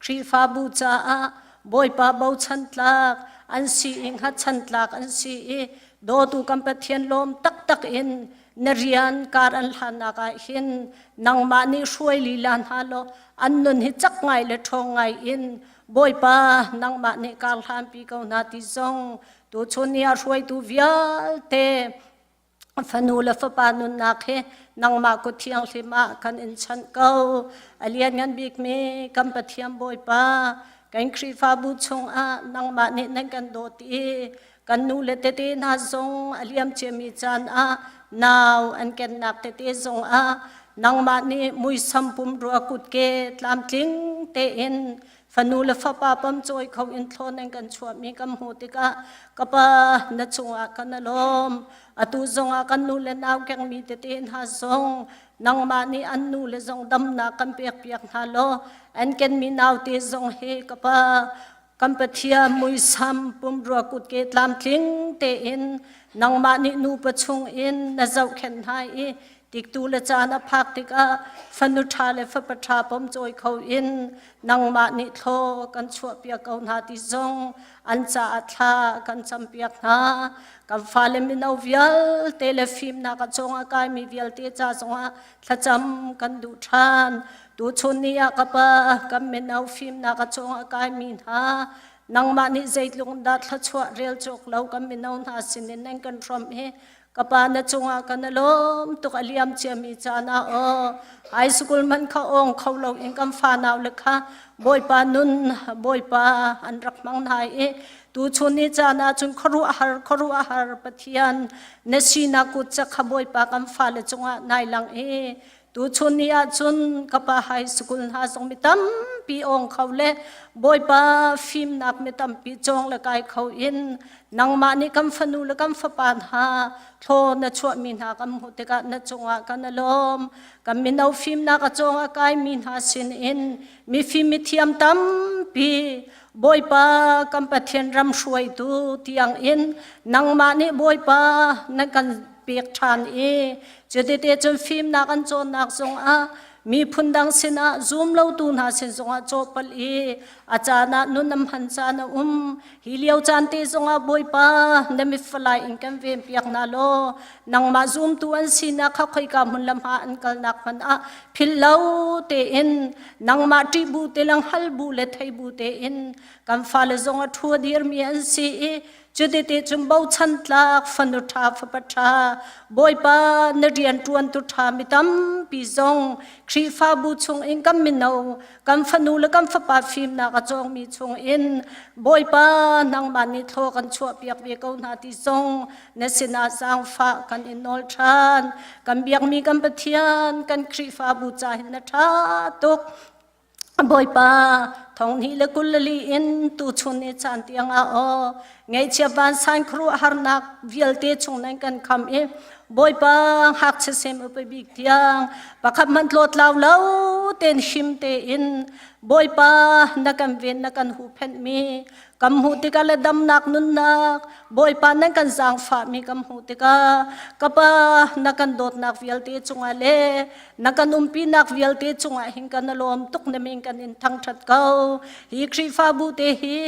Khrihfabu caah Bawipa bochan tlak an si i hngatchan tlak an si i dawtu kan Pathian lawm taktak in na rian kar an hlannak ah hin nangmah nih hruai lila hna law an nun hi cak ngai le ṭhawng ngai in Bawipa nangmah nih kar hlanpi ko hna ti zong tuchun ni ah hruaitu vialte fanu le fapa nunnak hi nangmah kut thianghlim ah kan in chanh ko. A lianngan bikmi kan Pathian Bawipa, kan Khrihfabu chungah nangmah nih nan kan dawt i kan nu le tete hna zong a liam ciami caan ah nau an kennak tete zong ah nangmah nih muisam pumrua kutke tlamtling tein fanu le fapa pamcawi kho in thlawn in kan chuahmi kan hmuh tikah ka pa na cungah kan alawm atu zongah kan nu le nau kengmi tete hna zong nangmah nih an nu le zong damnak kan pekpiak hna law an kenmi naute zong hi ka pa kan Pathian muisam pumrua kutke tlamtling tein nangmah nih nupa chung in na zohkhenh hna i. Tiktu le caan a phak tikah fanu ṭha le fapa ṭha pom cawi kho in nangmah nih thlaw kan chuahpiak ko hna ti zong an caah thla kan campiak hna. Kan fale mino vialte le fimnak a cawng a kaimi vialte ca zongah thlacam kan duh ṭhan. Tuchun ni ah ka pa kan mino fimnak a cawng a kaimi hna nangmah nih zeitluk dah thluachuah rel cawk lo kan mino hna sinin nan kan hrawmh hi ka pa na cungah kan i lawm tuk a liam ciami caan ah aw high school man kha ong kho lo in kan fa nau le kha bawipa nun bawipa an rak hmang hna i tuchun ni caan ah cun khuaruahhar khuaruahhar pathian na sinak kut cak kha bawipa kan fale cungah nai lang i Tuchun ni ahcun ka pa high school hna zong mi tampi ong kho le Bawipa fimnak mi tampi cawng le kai kho in nangmah nih kan fanu le kan fapa hna thlaw na chuahmi hna kan hmuh tikah na cungah kan i lawm. Kan mino fimnak a cawng a kaimi hna sin in mifim mithiam tampi Bawipa kan Pathian ram hruaitu tiang in nangmah nih Bawipa na kan pek ṭhan i Cutite cun fimnak an cawnnak zongah miphun dang sinah zum lotu hna sin zongah cawhpalh i a caan ah nun am han caan a um. Hi lio caan te zongah Bawipa na mitfalai in kan venpiak hna law nangmah zumtu an sinak kha khoika hmun le hma an kalnak hmanh ah philh lo tein nangmah ṭih bu te lang hal bu le thei bu tein kan fale zong a ṭhu a dirmi an si i Cutete cun bochan tlak fanu ṭha fapa ṭha Bawipa na rian ṭuantu ṭha mi tampi zong Khrihfabu chung in kan mino kan fanu le kan fapa fimnak a cawngmi chung in Bawipa nangmah nih thlaw kan chuahpiak ve ko hna ti zong na sinah zaangfah kan in nawl ṭhan. Kan biakmi kan Pathian kan Khrihfabu ca hin na ṭha tuk. Bawipa thong hnih le 24 in tuchun ni caan tiang ah aw ngaihchia vansan khuaruahharnak vialte chung nan kan kham i Bawipa ngakchia sem upa bik tiang pakhat hmanh tlawtlau lo ten him tein Bawipa na kan ven na kan huhphenh mi kan hmuh tikah le damnak nunnak Bawipa nan kan zaangfahmi kan hmuh tikah ka pa na kan dawtnak vialte cungah le na kan umpinak vialte cungah hin kan lawm tuk na min kan in thangṭhat ko hi Khrihfabu te hi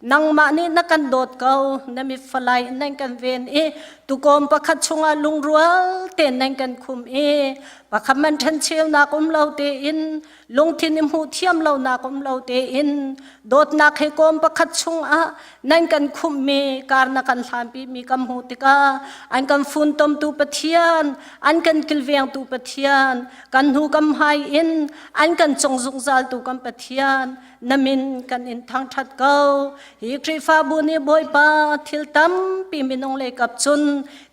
nangmah nih na kan dawt ko na mit falai in nan kan ven i tukom pakhat chungah lungrual tein nan kan khum i pakhat man ṭhen cheunak um lo tein lungthin i hmuh thiam lonak um lo tein dawtnak he kawm pakhat chungah nan kan khumhmi kar na kan hlanpi mi kan hmuh tikah an kan funtomtu Pathian an kan kilvengtu Pathian kan hnu kan hmai in an kan cung zungzaltu kan Pathian na min kan in thangṭhat ko hi Khrihfabu nih Bawipa thil tampi minung lei kap cun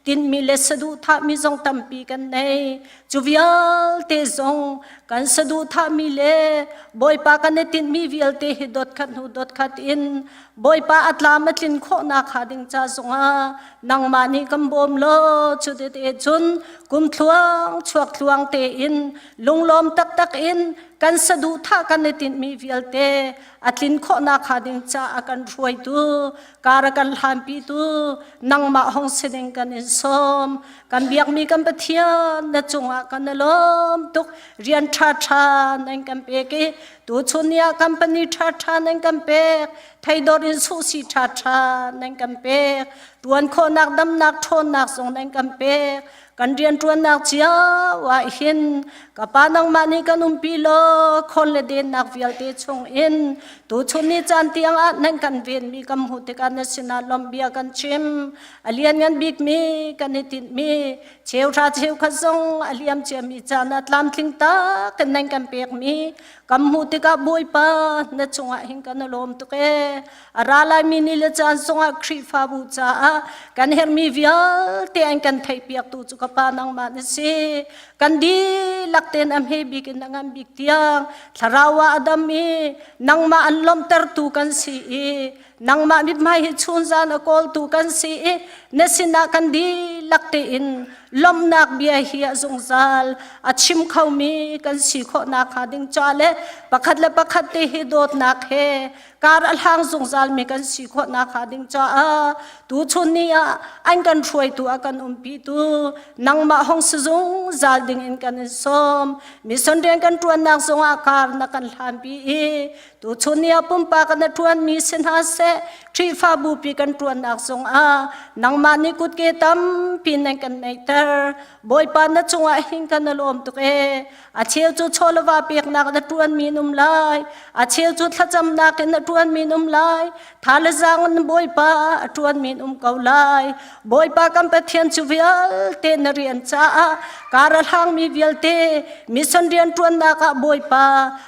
tinhmi le saduhthahmi zong tampi kan nei Cu vialte zong kan saduhthahmi le Bawipa kan i tinhmi vialte hi dot khat hnu dot khat in Bawipa a tlam a tlin khawhnak hnga ding ca zongah nangmah nih kan bawm law cu tete cun kum thluang chuak thluang tein lunglawm taktak in kan saduhthah kan i tinhmi vialte a tlin khawhnak hnga ding caah kan hruaitu kar a kan hlanpitu nangmah hong si ding kan in sawm kan biakmi kan Pathian na cungah kan i lawm tuk rian ṭhaṭha nan kan pek i tuchun ni ah company ṭhaṭha nan kan pek theidor in suhsi ṭhaṭha nan kan pek ṭuan khawhnak damnak ṭhawnnak zong nan kan pek kan rianṭuannak cio ah hin ka pa nangmah nih kan umpi law khawn le dennak vialte chung in tuchun ni caan tiang ah nan kan venmi kan hmuh tikah na sinah lawmhbia kan chim a lianngan bikmi kan i tinhmi cheuhra cheukhat zong a liam ciami caan ah tlamtling tak in nan kan pekmi kan hmuh tikah Bawipa na cungah hin kan i lawm tuk ee a ra laimi ni le caan zongah Khrihfabu caah kan herhmi vialte an kan theihpiaktu cu ka pa nangmah na si kan dihlak tein a hme bik in a ngan bik tiang thlarau ah a dam i nangmah an lawmhtertu kan si i nangmah mithmai hi chunzan a kawltu kan si i na sinah kan dihlak tein. Lawmhnak bia hi a zungzal a chim khomi kan si khawhnak hnga ding ca le pakhat le pakhat te hi dawtnak he kar a hlang zungzal mi kan si khawhnak hnga ding caah tuchun ni ah an kan hruaitu a kan umpitu nangmah hong si zungzal ding in kan in sawm. Mission rian kan ṭuannak zongah kar na kan hlanpi i tuchun ni ah pumpak na ṭuanmi si hna seh, Khrihfabu pi kan ṭuannak zongah nangmah nih kutke tampi nan kan neihter. Bawipa, na cungah hin kan i lawm tuk ee. A cheu cu chawleva peknak na ṭuanmi in um lai, a cheu cu thlacamnak in na ṭuanmi in um lai, tha le zaang in Bawipa a ṭuanmi in um ko lai. Bawipa kan Pathian, cu vialte na rian caah kar a hlangmi vialte, mission rian ṭuannak ah Bawipa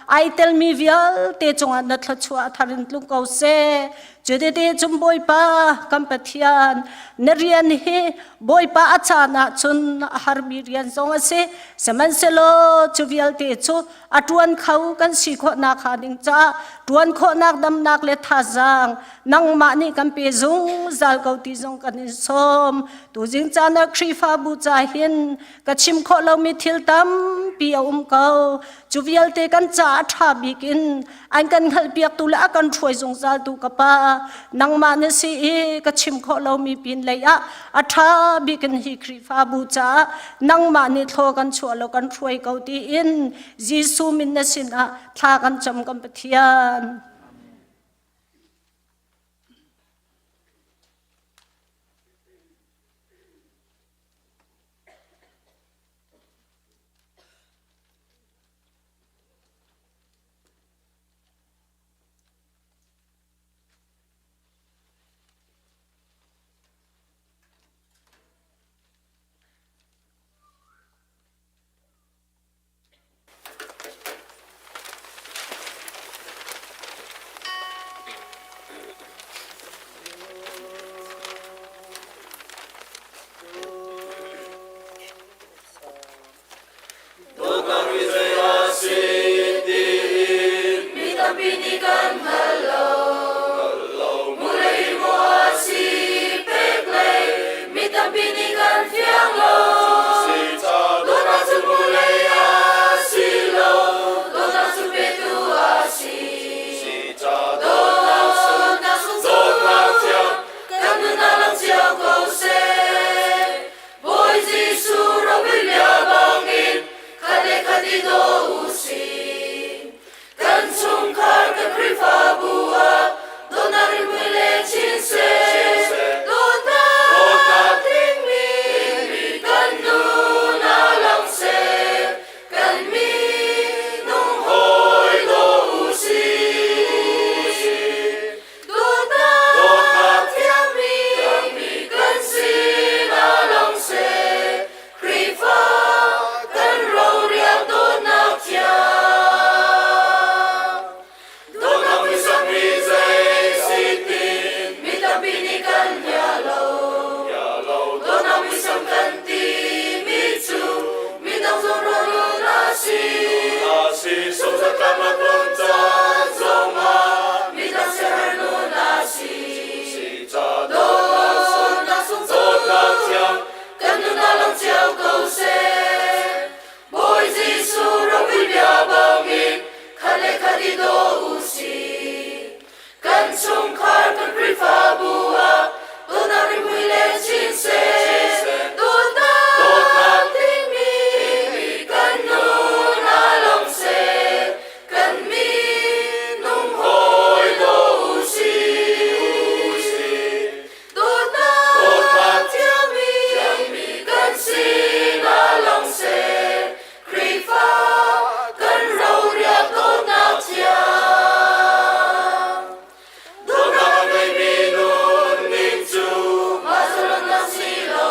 ai telmi vialte cungah na thluachuah thar in tlung ko seh. Cutete cung Bawipa kan Pathian, na rian hi Bawipa a caan ah cun a harmi rian zong a si. Sihmanhsehlaw cu vialte cu a ṭuan kho kan si khawhnak hnga ding caah ṭuan khawhnak damnak le thazaang nangmah nih kan pe zungzal ko ti zong kan in sawm. Tuzing caan ah Khrihfabu ca hin ka chim khawh lomi thil tampi a um ko. Cu vialte kan caah a ṭha bik in an kan hngalhpiaktu le a kan hruai zungzaltu ka Pa nangmah na si i ka chim khawh lomi pin lei ah a ṭha bik in hi Khrihfabu caah nangmah nih thlaw kan chuah law kan hruai ko tiin Jesuh min na sinah thla kan cam, kan Pathian. Mi tampi nih kan hngal lo. Mulei maw a si pek lei, mi tampi nih kan fiang lo. Dawtnak cu mulei a si lo, dawtnak cu petu a si. Dawtnak sung cu kan nunnak lang cio ko seh. Bawi Jesuh ropui bia bangin khat le khat i daw u sih. Kan chungkhar kan Khrihfabu ah dawtnak rimhmui le chin seh. Dawtnak tlingmi kan nun ah lang seh. Kan minung hawi daw u sih. Dawtnak thiangmi kan sinah lang seh, Khrihfa kan roriak dawtnak thiang. Dawtnak muisam hi zei si tin, mi tampi nih kan hia lo. Dawtnak muisam kan timi cu midang zawnruah a si. Sungzatlaknak lam caan zongah midang siaherh nun a si. Dawtnak sung cu kan nunnak lang cio ko seh. Bawi Jesuh ropui bia bangin khat le khat i daw u sih. Kan chungkhar kan Khrihfabu ah dawtnak rimhmui le chin seh. Dawtnak timi kan nun ah lang seh. Kan minung hawi daw u sih. Dawtnak thiangmi kan sinah lang seh. Khrihfa kan roriak dawtnak thiang. Dawtnak a ngeimi nunning cu mah zalonnak si lo.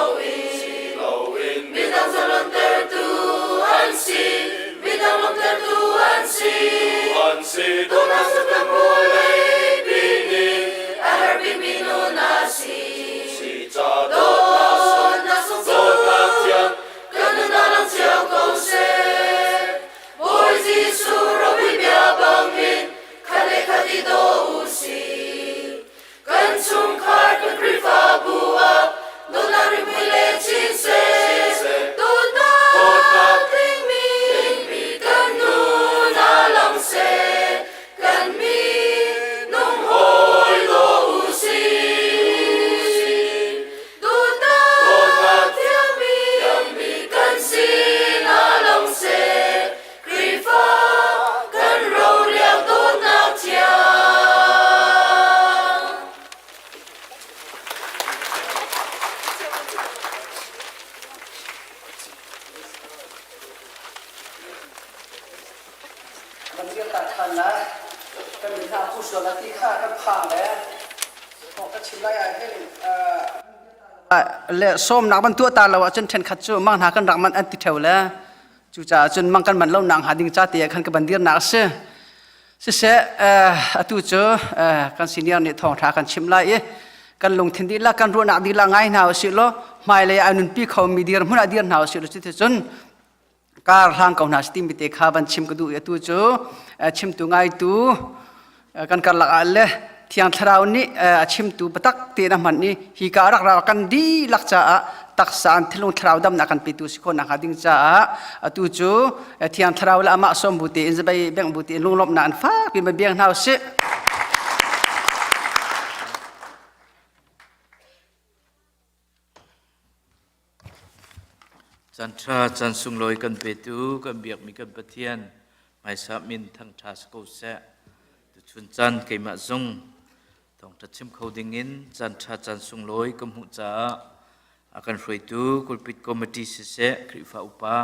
Kan dir ta ṭhan lai. Kan min hna pu sual ti kha kan phang le ka chim lai ah hin le sawmnak ban tuah ta lo ahcun ṭhenkhat cu mang hna kan rak man an ti ṭheo le cucaah cun mang kan man lo nak hnga ding ca te ah khan ka ban dirnak a si. Siseh atu cu kan senior nih thawngṭha kan chim lai i kan lungthin dihlak kan ruahnak dihlak ngai hna usih law hmailei ah nunpi khomi dirhmun ah dir hna usih law cuticun kar hlang ko hna timi te kha van chim ka duh i atu cu chimtu ngaitu kan karlak ah le Thiang Thlarau nih a chimtu biatak tein a hman i hi ka rak ra kan dihlak caah taksa an thinlung thlarau damnak kan petu si khawh nakhnga ding caah atu cu Thiang Thlarau le amah sawm bu tein zabai bengh bu tein lunglawmhnak an fak piin biang hna usih. Caan ṭha, caan sunglawi kan petu, kan biakmi kan Pathian, hmaisa min thangṭha si ko seh. Tuchun caan keimah zong thawngṭha chim kho dingin caan ṭha, caan sunglawi ka hmuh caah a kan hruaitu Kulpit Committee siseh, Khrihfa upa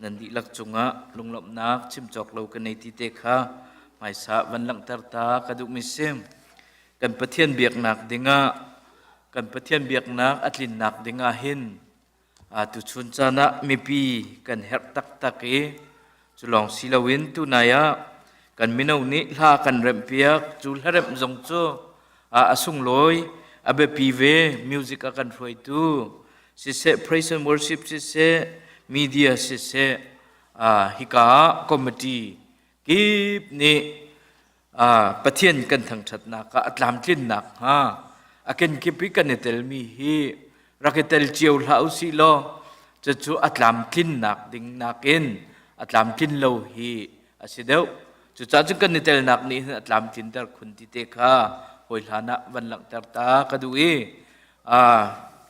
nan dihlak cungah lunglawmhnak chim cawk lo ka nei ti te kha hmaisa van langhter ta ka duhmi si. Kan Pathian biaknak dingah kan Pathian biaknak a tlinnak dingah hin tuchun caan ah mipi kan herh taktak i cu lawng si loin tunai ah kan mino nih hla kan remhpiak cu hlaremh zong cu a sunglawi a biapi ve music a kan hruaitu siseh praise and worship siseh media siseh hika ah committee kip nih Pathian kan thangṭhatnak ah a tlamtlinnak hnga a kenkip i kan i telmi hi rak i tel cio hlah u sih law cucu a tlamtlinnak ding nakin a tlamtlin lo hi a si deuh. Cucaah cun kan i telnak nih hin a tlamtlinter khun ti te kha hawi hlan ah van langhter ta ka duh i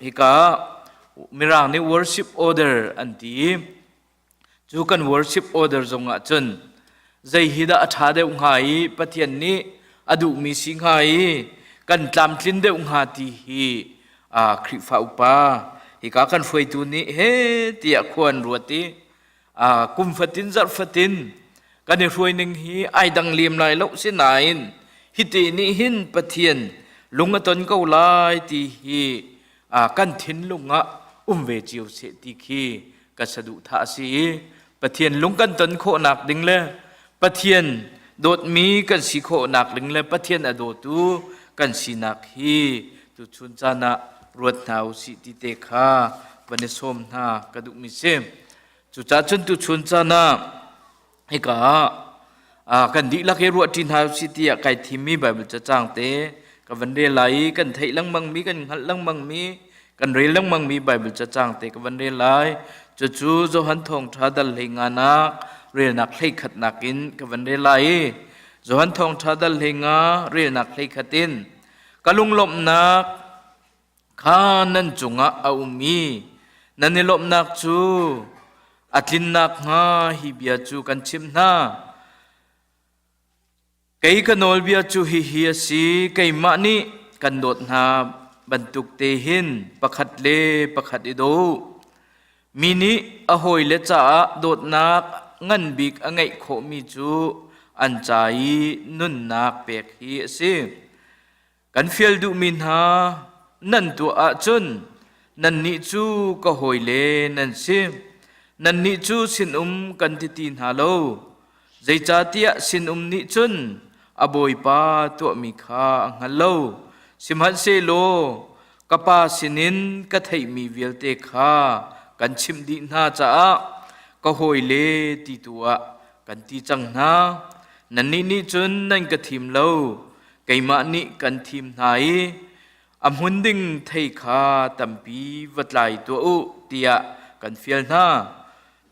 hika Mirang nih worship order an ti i Cu kan worship order zongah cun zei hi dah a ṭha deuh hnga i Pathian nih a duhmi si hnga i kan tlamtlin deuh hnga ti hi Khrihfa upa hika kan hruaitu nih he tiah khua an ruat i kum fatin zarh fatin kan i hruai ning hi ai dang lem lai lo sinain hiti nih hin Pathian lung a ton ko lai ti hi kan thinlung ah um ve cio seh ti khi ka saduhthah a si i Pathian lung kan ton khawhnak ding le Pathian dawtmi kan si khawhnak ding le Pathian a dawtu kan sinak hi tuchun caan ah ruat hna usih ti te kha van i sawm hna ka duhmi si. Cucaah cun tuchun caan ah hika ah kan dihlak i ruahṭi hna usih tiah kai thimmi Baibal cacang te ka van rel lai i kan theih lengmangmi kan hngalh lengmangmi kan rel lengmangmi Baibal cacang te ka van rel lai. Cucu Johan Thawngṭha dal hlei nganak relnak hleikhatnak in ka van rel lai i Johan Thawngṭha dal hlei nga relnak hleikhat in ka lunglawmhnak kha nan cungah a um i nan i lawmhnak cu a tlin nakhnga hi bia cu kan chimh hna. Kei ka nawlbia cu hihi a si, keimah nih kan dawt hna bantuk te hin pakhat le pakhat i daw u. Mi nih a hawile caah dawtnak ngan bik a ngeih khawhmi cu an ca i nunnak pek hi a si. Kan fial duhmi hna nan tuah ahcun nannih cu ka hawile nan si. Nannih cu sinum kan ti ti hna lo. Zeicahtiah sinum nih cun a bawipa tuahmi kha a hngal lo. Sihmanhsehlaw ka pa sinin ka theihmi vialte kha kan chimh dih hna caah ka hawile ti tu ah kan ti cang hna. Nannih nih cun nan ka thim lo, keimah nih kan thim hna i a hmun ding thei kha tampi va tlai tuah u tiah kan fial hna.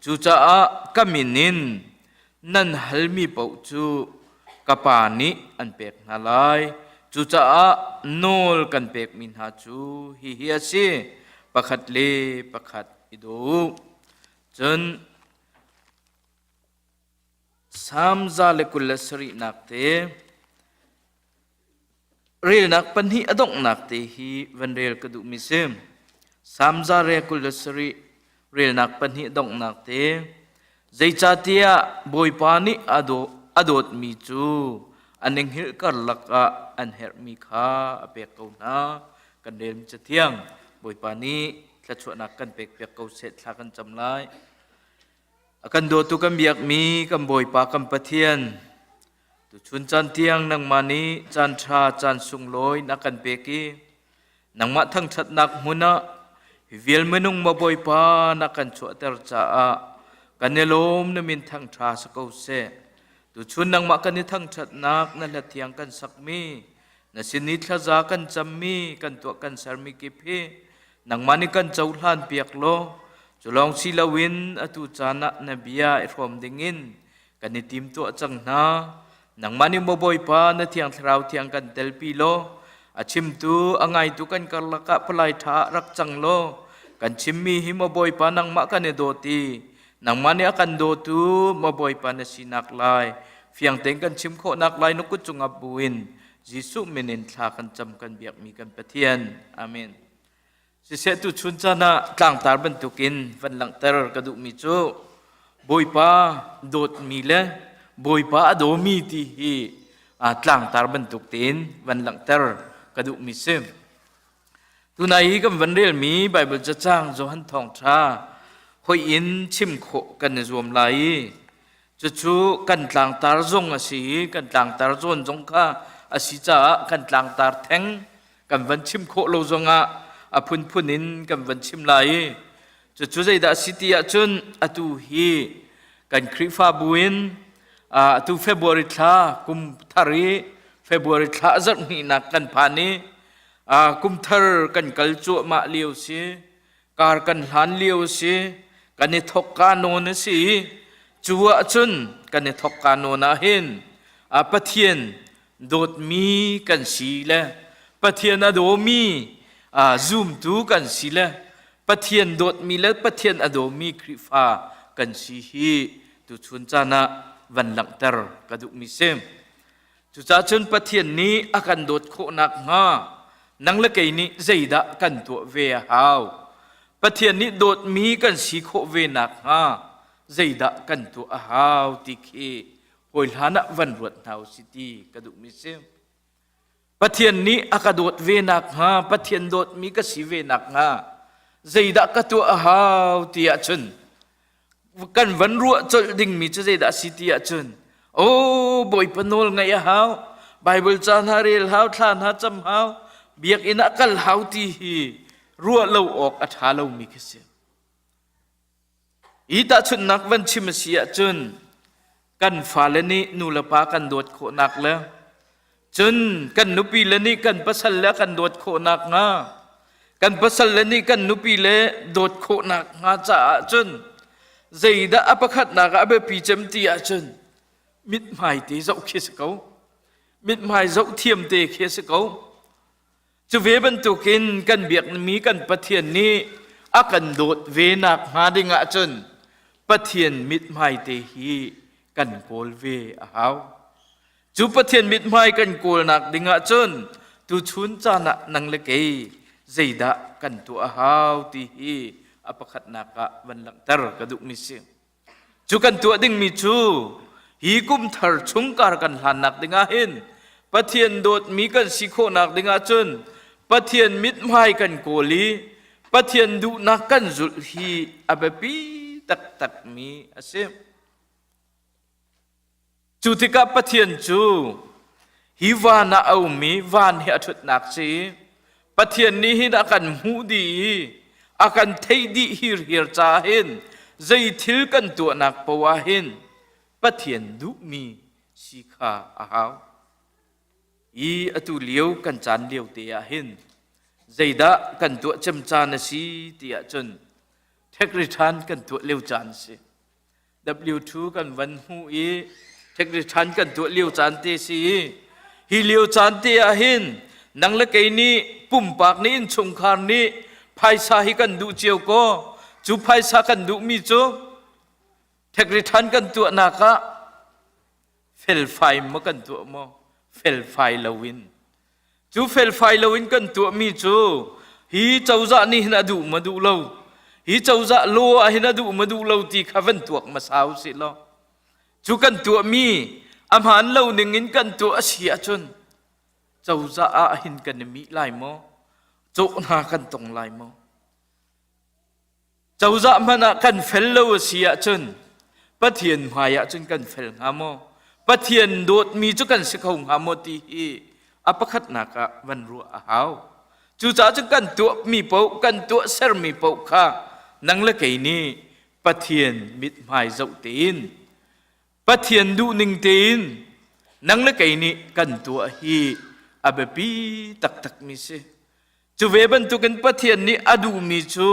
Cucaah ka min in nan halmi paoh cu ka Pa nih an pek hna lai. Cucaah nawl kan pekmi hna cu hihi a si, pakhat le pakhat i daw u. Cun Salm 127nak te relnak pahnih a donghnak te hi van rel ka duhmi si. Salm 127 relnak pahnih donghnak te zeicahtiah Bawipa nih a daw. a dawtmi cu an i hngilh karlak ah an herhmi kha a pek ko hna. Kan relmi cathiang Bawipa nih thluachuahnak kan pekpiak ko seh thla kan cam lai. A kan dawtu kan biakmi kan Bawipa kan Pathian tuchun caan tiang nangmah nih caan ṭha caan sunglawi na kan pek i nangmah thangṭhatnak hmun ah hi vial minung maw Bawipa na kan chuahter caah kan i lawm na min thangṭha si ko seh. Tuchun nangmah kan i thangṭhatnak na hla thiang kan sakmi na sin i thlaza kan cammi kan tuah kan sermi kip hi nangmah nih kan cohlan piak law cu lawng si loin atu caan ah na bia i hrawm dingin kan i timtuah cang hna. Nangmah nih maw Bawipa na Thiang Thlarau thiang kan telpi law a chimtu a ngaitu kan karlak ah palai ṭha ah rak cang law kan chimmi hi maw Bawipa nangmah kan i dawt i nangmah nih a kan dawtu maw Bawipa na sinak lai fiang tein kan chim khawhnak lai na kut cungah buin Jesuh min in thla kan cam kan biakmi kan Pathian. Amen. Siseh tuchun caan ah tlangtar bantukin van langhter ka duhmi cu Bawipa dawtmi le Bawipa a dawmi ti hi tlangtar bantuk tein van langhter ka duhmi si. Tunai hi kan van relmi Baibal cacang Johan Thawngṭha hoi in chim khawh kan i zuam lai i cucu kan tlangtar zong a si i kan tlangtar zawn zong kha a si caah kan tlangtar theng kan van chim khawh lo zongah a phunphun in kan van chim lai i cucu zeidah a si ti ahcun atu hi kan Khrihfabu in atu February thla kum thar i February thla zarh hnihnak kan phan i kum thar kan kal cuahmah lio si kar kan hlan lio si kan i thok ka nawn a si cu ahcun kan i thok ka nawn ah hin Pathian dawtmi kan si le Pathian a dawmi zumtu kan si le Pathian dawtmi le Pathian a dawmi Khrihfa kan si hi tuchun caan ah van langhter ka duhmi si. Cucaah cun Pathian nih a kan dawt khawh nakhnga nang le kei nih zeidah kan tuah ve a hau? Pathian nih dawtmi kan si khawh ve nakhnga zeidah kan tuah a hau ti khi hawi hlan ah van ruat hna usih ti ka duhmi si. Pathian nih a ka dawt ve nakhnga, Pathian dawtmi ka si ve nakhnga zeidah ka tuah a hau ti ahcun kan van ruah colh dingmi cu zeidah a si ti ahcun oh Bawipa nawl ngaih a hau, Bible ca hna rel hau, thla hna cam hau, biakinn ah kal hau ti hi ruah lo awk a ṭha lomi khi si. Hi tahchunhnak van chim a si ahcun kan fale nih nulepa kan dawt khawhnak le cun kan nupi le nih kan pasal le kan dawt khawhnak hnga kan pasal le nih kan nupi le dawt khawhnak hnga caah cun zeidah a pakhatnak ah a biapi cem ti ahcun mithmai te zoh khi a si ko mithmai zoh thiam te khi a si ko Cu ve bantukin kan biakmi kan Pathian nih a kan dawt ve nakhnga ding ahcun Pathian mithmai te hi kan kawl ve a hau. Cu Pathian mithmai kan kawlnak ding ahcun tuchun caan ah nang le kei zeidah kan tuah a hau ti hi a pakhatnak ah van langhter ka duhmi si. Cu kan tuah dingmi cu hi kum thar chung kar kan hlannak dingah hin Pathian dawtmi kan si khawhnak dingah cun Pathian mithmai kan kawl i Pathian duhnak kan zulh hi a biapi taktakmi a si. Cu tikah Pathian cu hi van ah a um i van hi a ṭhutnak si. Pathian nih hin a kan hmuh dih i a kan theih dih hirhiar caah hin zei thil kan tuahnak poah ah hin Pathian duhmi si kha a hau. I atu lio kan caan lio te ah hin zeidah kan tuah cem caan a si ti ahcun tax return kan tuah lio caan a si. W2 kan van hmu i tax return kan tuah lio caan te si i hi lio caan te ah hin nang le kei nih pumpak nih innchungkhar nih phaisa hi kan duh cio ko cu phaisa kan duhmi cu tax return kan tuahnak ah felfai maw kan tuah maw felfai loin Cu felfai loin kan tuahmi cu hi cozah nih hin a duh ma duh lo, hi cozah law ah hin a duh ma duh lo ti kha van tuak hmasa usih law cu kan tuahmi a hmaan lo ning in kan tuah a si ahcun cozah ah hin kan i mih lai maw? Cawh hna kan tong lai maw? Cozah hmanh ah kan fel lo a si ahcun Pathian hmai ah cun kan fel hnga maw? Pathian dawtmi cu kan si kho hnga maw ti hi a pakhatnak ah van ruah a hau. Cucaah cun kan tuahmi paoh, kan tuahsermi paoh kha nang le kei nih Pathian mithmai zoh tein, Pathian duhning tein nang le kei nih kan tuah hi a biapi taktakmi si. Cu ve bantukin Pathian nih a duhmi cu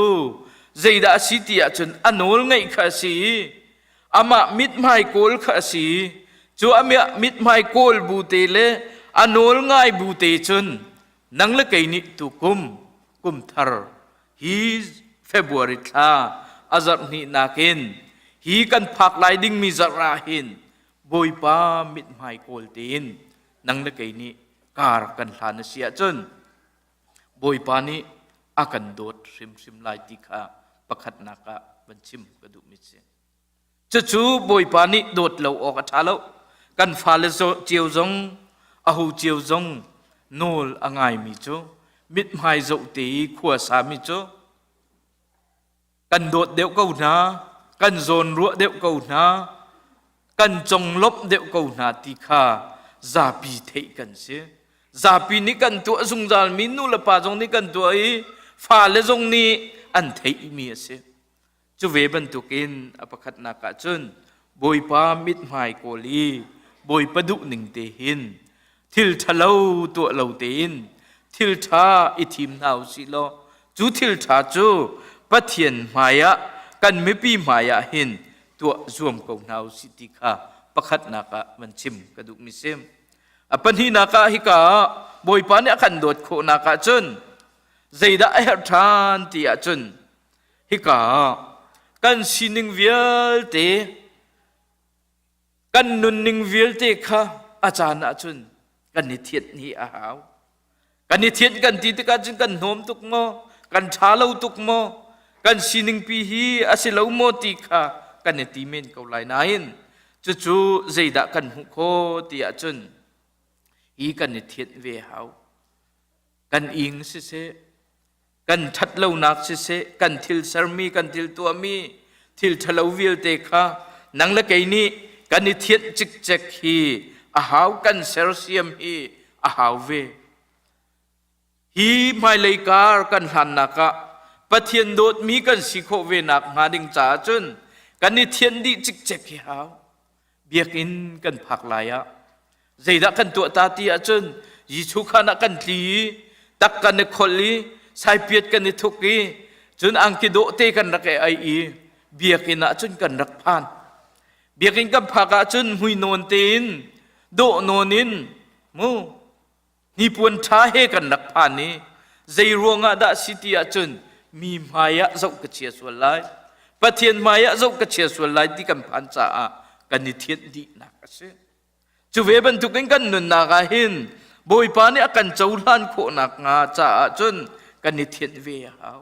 zeidah a si ti ahcun a nawl ngaih kha a si i amah mithmai kawl kha a si i cu a mithmai kawl bu te le a nawl ngai bu te cun nang le kei nih tukum kum thar hi February thla a zarh hnihnak in hi kan phak lai dingmi zarh ah hin Bawipa mithmai kawl tein nang le kei nih kar kan hlan a si ahcun Bawipa nih a kan dawt hrimhrim lai ti kha pakhatnak ah van chim ka duhmi si. Cucu Bawipa nih dawt lo awk a ṭha lo. Kan fale cio zong, aho cio zong nawl a ngaimi cu mithmai zoh te i khua sami cu kan dawt deuh ko hna, kan zawnruah deuh ko hna, kan conglawmh deuh ko hna ti kha zapi theih kan si. Zapi nih kan tuah zungzalmi nu le pa zong nih kan tuah i fale zong nih an theihmi a si. Cu ve bantukin a pakhatnak ah cun Bawipa mithmai kawl i Bawipa duhning te hin thil ṭhalo tuah lo tein thil ṭha i thim hna u sih law cu thil ṭha cu Pathian hmaiah kan mipi hmaiah hin tuah zuam ko hna u sih ti kha pakhatnak ah van chim ka duhmi si. A pahnihnak ah hika ah Bawipa nih a kan dawt khawhnak ah cun zeidah a herh ṭhan ti ahcun hika ah kan sining vialte Kan nunning vialte kha a caan ahcun kan i thianh hi a hau. Kan i thianh kan ti tikah cun kan hnawm tuk maw? Kan ṭha lo tuk maw? Kan siningpi hi a si lo maw ti kha kan i ti men ko lai nain cucu zeidah kan hmuh khawh ti ahcun hi kan i thianh ve hau. Kan ing siseh, kan ṭhatlonak siseh, kan thil sermi, kan thil tuahmi, thil ṭhalo vialte kha nang le kei nih kan i thianh cikcek hi a hau, kan sersiam hi a hau ve. Hi hmailei kar kan hlannak ah Pathian dawtmi kan si khawh ve nak hnga ding caah cun kan i thianh dih cikcek hi hau. Biakinn kan phak lai ah zeidah kan tuah ta ti ahcun Jesuh khan ah kan tli i tak kan i kholh i saipiat kan i thuk i cun angki dawh te kan rak i ai i biakinn ah cun kan rak phan. Biakinn kan phak ahcun mui nawn tein dawh nawn in mu Hnipuan ṭha he kan rak phan i zei ruangah dah si ti ahcun mi hmai ah zoh ka chia sual lai, Pathian hmai ah zoh ka chia sual lai ti kan phan caah kan i thianh dihnak a si. Cu ve bantukin kan nunnak ah hin Bawipa nih a kan cohlan khawhnak hnga caah cun kan i thianh ve a hau.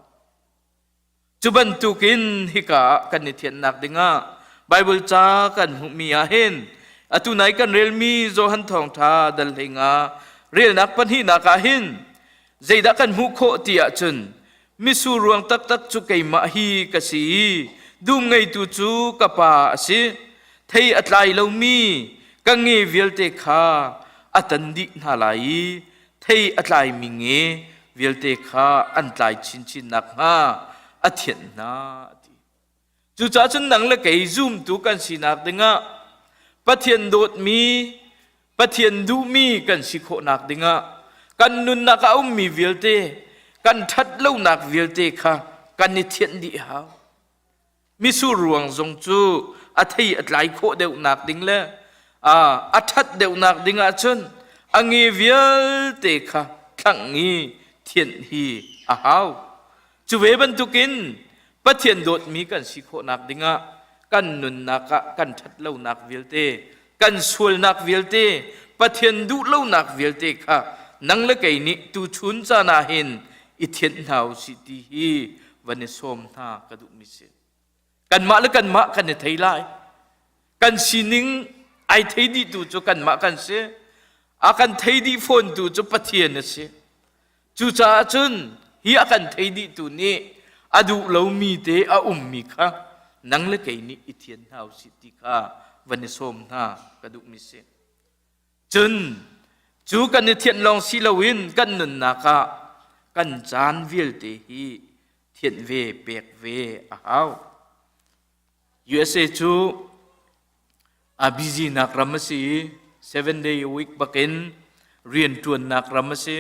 Cu bantukin hika ah kan i thianhnak dingah Baibal ca kan hmuhmi ah hin atu nai kan relmi Johan Thawngṭha dal hleinga relnak pahnihnak ah hin zeidah kan hmuh khawh ti ahcun misur ruang taktak cu keimah hi ka si i dum ngeitu cu ka pa a si. Thei a tlai lomi ka nge vialte kha a tan dih hna lai i thei a tlaimi nge vialte kha an tlai chinchin nakhnga a thianh hna a ti. Cucaah cun nang le kei zumtu kan sinak dingah Pathian dawtmi, Pathian duhmi kan si khawhnak dingah kan nunnak ah a ummi vialte, kan ṭhat lonak vialte kha kan i thianh dih hau. Misur ruang zong cu a thei a tlai khawh deuhnak ding le a ṭhat deuhnak ding ahcun a nge vialte kha thlangh i thianh hi a hau. Cu ve bantukin Pathian dawtmi kan si khawhnak dingah kan nunnak ah kan ṭhat lonak vialte, kan sualnak vialte, Pathian duh lonak vialte kha nang le kei nih tuchun caan ah hin i thianh hna u sih ti hi van i sawm hna ka duhmi si. Kanmah le kanmah kan i thei lai. Kan sining Ai thei dihtu cu kanmah kan si. A kan thei dih fawntu cu Pathian a si. Cucaah cun hi a kan thei dihtu nih a duh lomi te a ummi kha nang le kei nih i thian hna usih ti kha van i sawm hna ka duhmi si. Cun cu kan i thianh lawng si loin kan nunnak ah kan caan vialte hi thianh ve pek ve a hau. USA cu a busy nak ram a si i seven day a week bakin rian ṭuannak ram a si.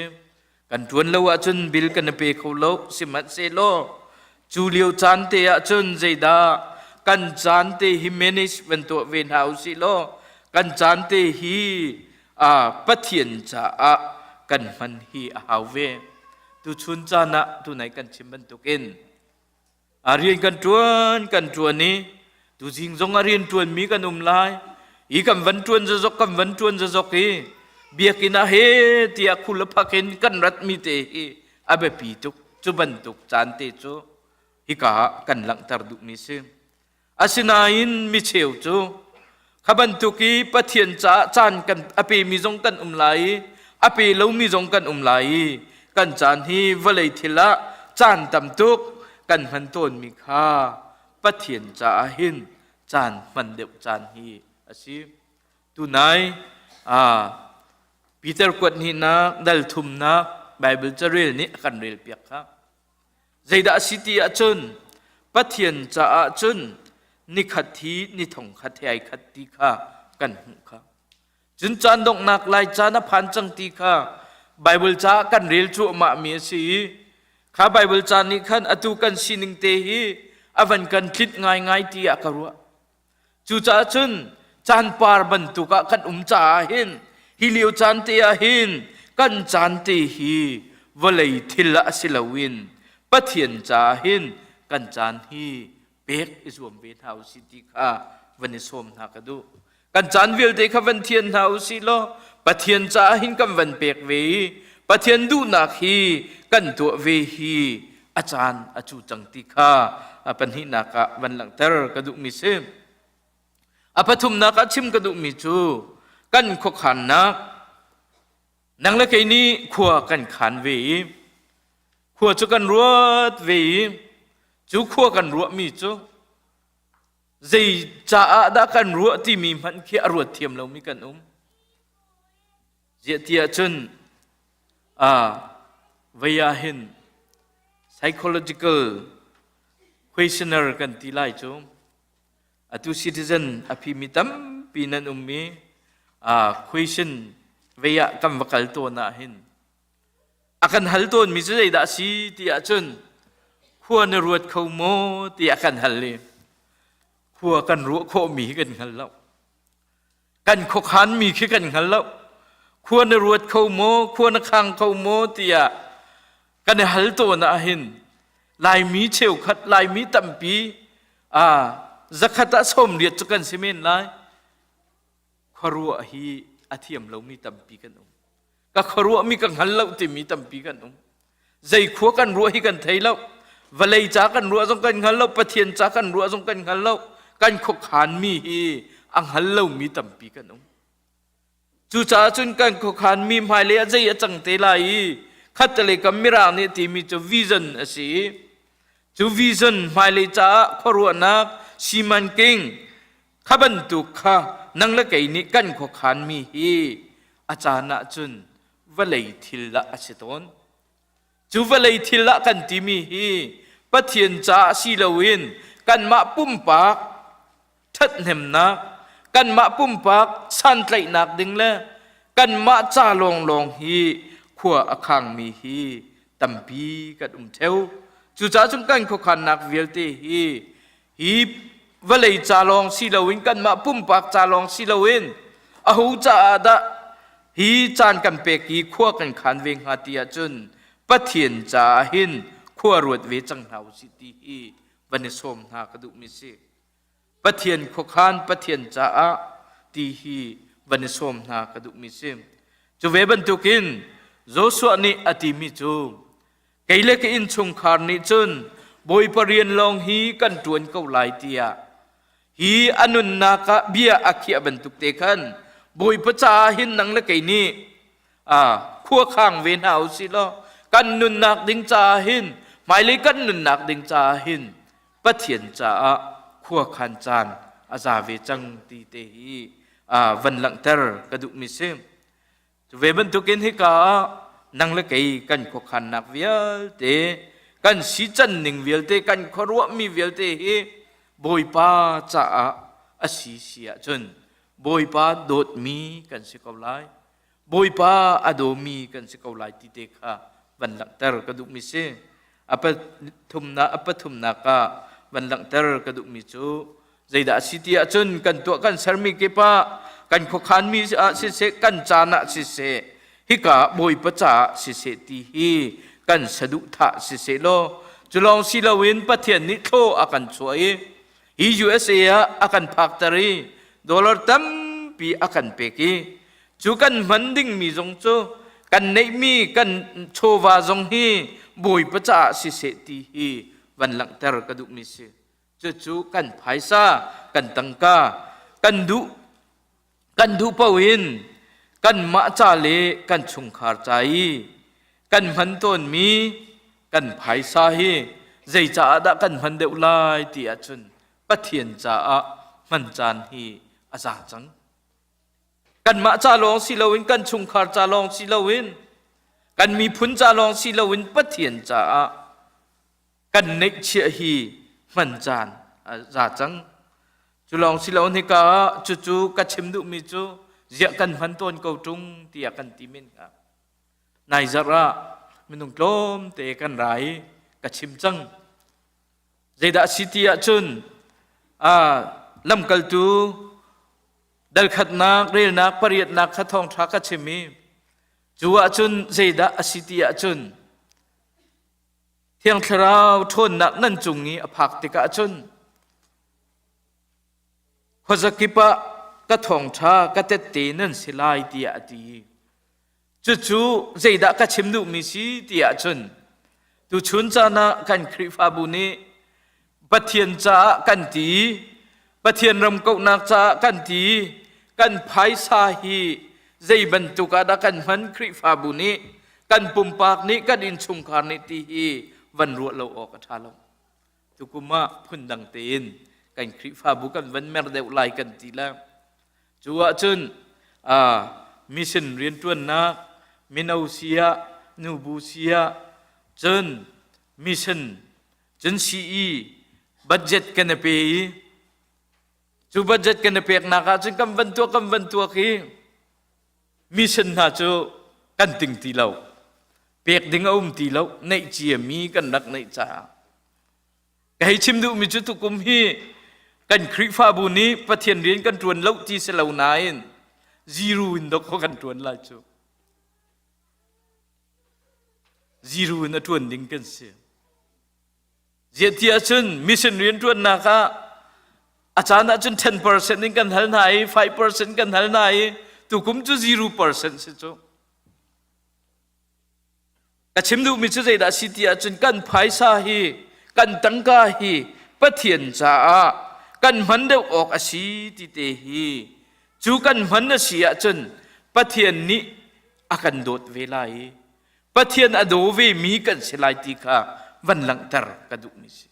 Kan ṭuan lo ahcun bill kan i pe kho lo. Sihmanhsehlaw cu lio caan te ahcun zeidah kan caan te hi manage van tuah ve hna usih law kan caan te hi Pathian caah kan hman hi a hau ve. Tuchun caan ah tunai kan chim bantukin A rian kan ṭuan kan ṭuan i tuzing zong a rian ṭuanmi kan um lai. Hi kan van ṭuan zazok kan van ṭuan zazok i biakinn ah he tiah khul a phak in kan ratmi te hi a biapi tuk. Cu bantuk caan te cu hika ah kan langhter duhmi si. Asinain micheu cu kha bantuk i Pathian caah caan kan a pemi zong kan um lai i a pe lomi zong kan um lai i kan caan hi vawlei thil ah caan tam tuk kan hman tawnmi kha Pathian caah hin caan hman deuh caan hi a si. Tunai ah Peter kuat hnihnak dal thumnak Bible carel nih a kan relpiak kha. Zeidah a si ti ahcun Pathian caah cun nikhat hi ni thongkhat he ai khat ti kha kan hmuh kha. Cun caan donghnak lai caan a phan cang ti kha Bible caah kan rel cuahmah mi a si i kha Bible ca nih khan atu kan sining te hi a van kan tlinh ngaingai ti ah ka ruah. Cucaah cun caan par bantuk ah kan um caah hin hi lio caan te ah hin kan caan te hi vawlei thil ah si loin Pathian caah hin kan caan hi pek i zuam ve hna usih ti kha van i sawm hna ka duh. Kan caan vialte kha van thian hna usih law Pathian caah hin kan van pek ve i Pathian duhnak hi kan tuah ve hi a caan a cu cang ti kha a pahnihnak ah van langhter ka duhmi si. A pathumnak ah chim ka duhmi cu kan khuakhannak nang le kei nih khua kan khan ve i khua cu kan ruat ve i cu khua kan ruahmi cu zei caah dah kan ruah timi hmanh khi a ruat thiam lomi kan um. Ziah ti ahcun vei ah hin psychological questionnaire kan ti lai cu atu citizen a phimi tampi nan um i question vei ah kan va kal tawn ah hin a kan hal tawnmi cu zeidah a si ti ahcun khua na ruat kho maw ti a kan hal i khua kan ruah khawhmi hi kan hngal lo. Kan khuakhanmi khi kan hngal lo. Khua na ruat kho maw, khua na khang kho maw tiah kan i hal tawn ahhin Laimi cheukhat, Laimi tampi zakhat ah 80 cu kan si men lai. Khuaruah hi a thiam lomi tampi kan um. Ka khuaruahmi ka hngal lo timi tampi kan um. Zei khua kan ruah hi kan thei lo. Vawlei ca kan ruah zong kan hngal lo, Pathian ca kan ruah zong kan hngal lo. Kan khuakhanmi hi a hngal lomi tampi kan um. Cucaah cun kan khuakhanmi hmailei ah zei a cang te lai i khattelei kam Mirang nih timi cu vision a si i cu vision hmailei caah khuaruahnak simanking kha bantuk kha nang le kei nih kan khuakhanmi hi a caan ah cun vawlei thil ah a si tawn. Cu vawlei thil ah kan timi hi Pathian caah si loin kanmah pumpak ṭhathnemnak, kanmah pumpak santlaihnak ding le kanmah ca lawnglawng hi khua a khangmi hi tampi kan um ṭheo. Cucaah cun kan khuakhannak vialte hi hi vawlei ca lawng si loin kanmah pumpak ca lawng si loin aho caah dah hi caan kan pek i khua kan khan ve hnga ti ahcun Pathian caah hin khua ruat ve cang hna usih ti hi van i sawm hna ka duhmi si. Pathian khuakhan Pathian caah ti hi van i sawm hna ka duhmi si. Cu ve bantukin Joshua nih a timi cu Kei le ka innchungkhar nih cun Bawipa rian lawng hi kan ṭuan ko lai tiah. Hi a nunnak ah bia a khiah bantuk te khan Bawipa caah hin nang le kei nih khua khang ve hna u sih law kan nunnak ding caah hin hmailei kan nunnak ding caah hin Pathian caah khua khan caan a za ve cang ti te hi van langhter ka duhmi si. Cu ve bantukin hika ah nang le kei kan khuakhannak vialte, kan sican ning vialte, kan khuaruahmi vialte hi Bawipa caah a si si ahcun Bawipa dawtmi kan si ko lai. Bawipa a dawmi kan si ko lai ti te kha van langhter ka duhmi si. A pathumnak a pathumnak ah van langhter ka duhmi cu Zeidah a si ti ahcun kan tuah kan sermi kip ah kan khuakhanmi ah siseh kan caan ah siseh hika Bawipa caah siseh ti hi kan saduhthah siseh law cu lawng si loin Pathian nih thlaw a kan chuah i hi USA ah a kan phakter i dollar tampi a kan pek i cu kan hman dingmi zong cu kan neihmi kan chawva zong hi Bawipa caah siseh ti hi van langhter ka duhmi si. Cucu kan phaisa, kan tangka, kan duh kan duh paoh in kanmah ca le kan chungkhar ca i kan hman tawnmi kan phaisa hi zei caah dah kan hman deuh lai ti ahcun Pathian caah hman caan hi a za cang. Kanmah ca lawng si loin kan chungkhar ca lawng si loin kan miphun ca lawng si loin Pathian caah kan neihchiah hi hman caan a za cang. Cu lawng si lo hika ah cucu ka chim duhmi cu ziah kan hman tawn ko ṭung tiah kan ti men hnga. Nai zarh ah minung tlawmte kan ra i ka chim cang. Zeidah a si ti ahcun lamkaltu dalkhatnak relnak pariatnak kha thawngṭha ka chim i cu ahcun zeidah a si ti ahcun Thiang Thlarau ṭhawnnak nan cung i a phak tikah cun khuazakip ah ka thawngṭha ka tette nan si lai tiah a ti. Cucu zeidah ka chim duhmi si tiah cun tuchun caan ah kan Khrihfabu nih Pathian caah kan ti, Pathian ram kauhnak caah kan ti, kan phaisa hi zei bantuk ah dah kan hman Khrihfabu nih, kan pumpak nih, kan innchungkhar nih ti hi van ruah lo awk a ṭha lo. Tukum ah phundang tein kan Khrihfabu kan van mer deuh lai kan ti le cu ahcun mission rianṭuannak mino si ah nubu si ah cun mission Cun CE budget kan i pe i cu budget kan i peknak ah cun kan van tuak kan van tuak i mission hna cu kan ting ti lo. Pek ding a um ti lo. Neih ciami kan rak neih caah. Ka hei chim duhmi cu tukum hi kan Khrihfabu nih Pathian rian kan ṭuan lo ti si lo nain zero in dawk kan ṭuan lai cu. Zero in a ṭuan ding kan si. Ziah ti ahcun mission rianṭuannak ah a caan ahcun 10% in kan hal hna i 5% kan hal hna i tukum cu 0% si cu. Ka chim duhmi cu zeidah si ti ahcun kan phaisa hi kan tangka hi Pathian caah kan hman deuh awk a si ti te hi cu kan hman a si ahcun Pathian nih a kan dawt ve lai i Pathian a daw ve mi kan si lai ti kha van langhter ka duhmi si.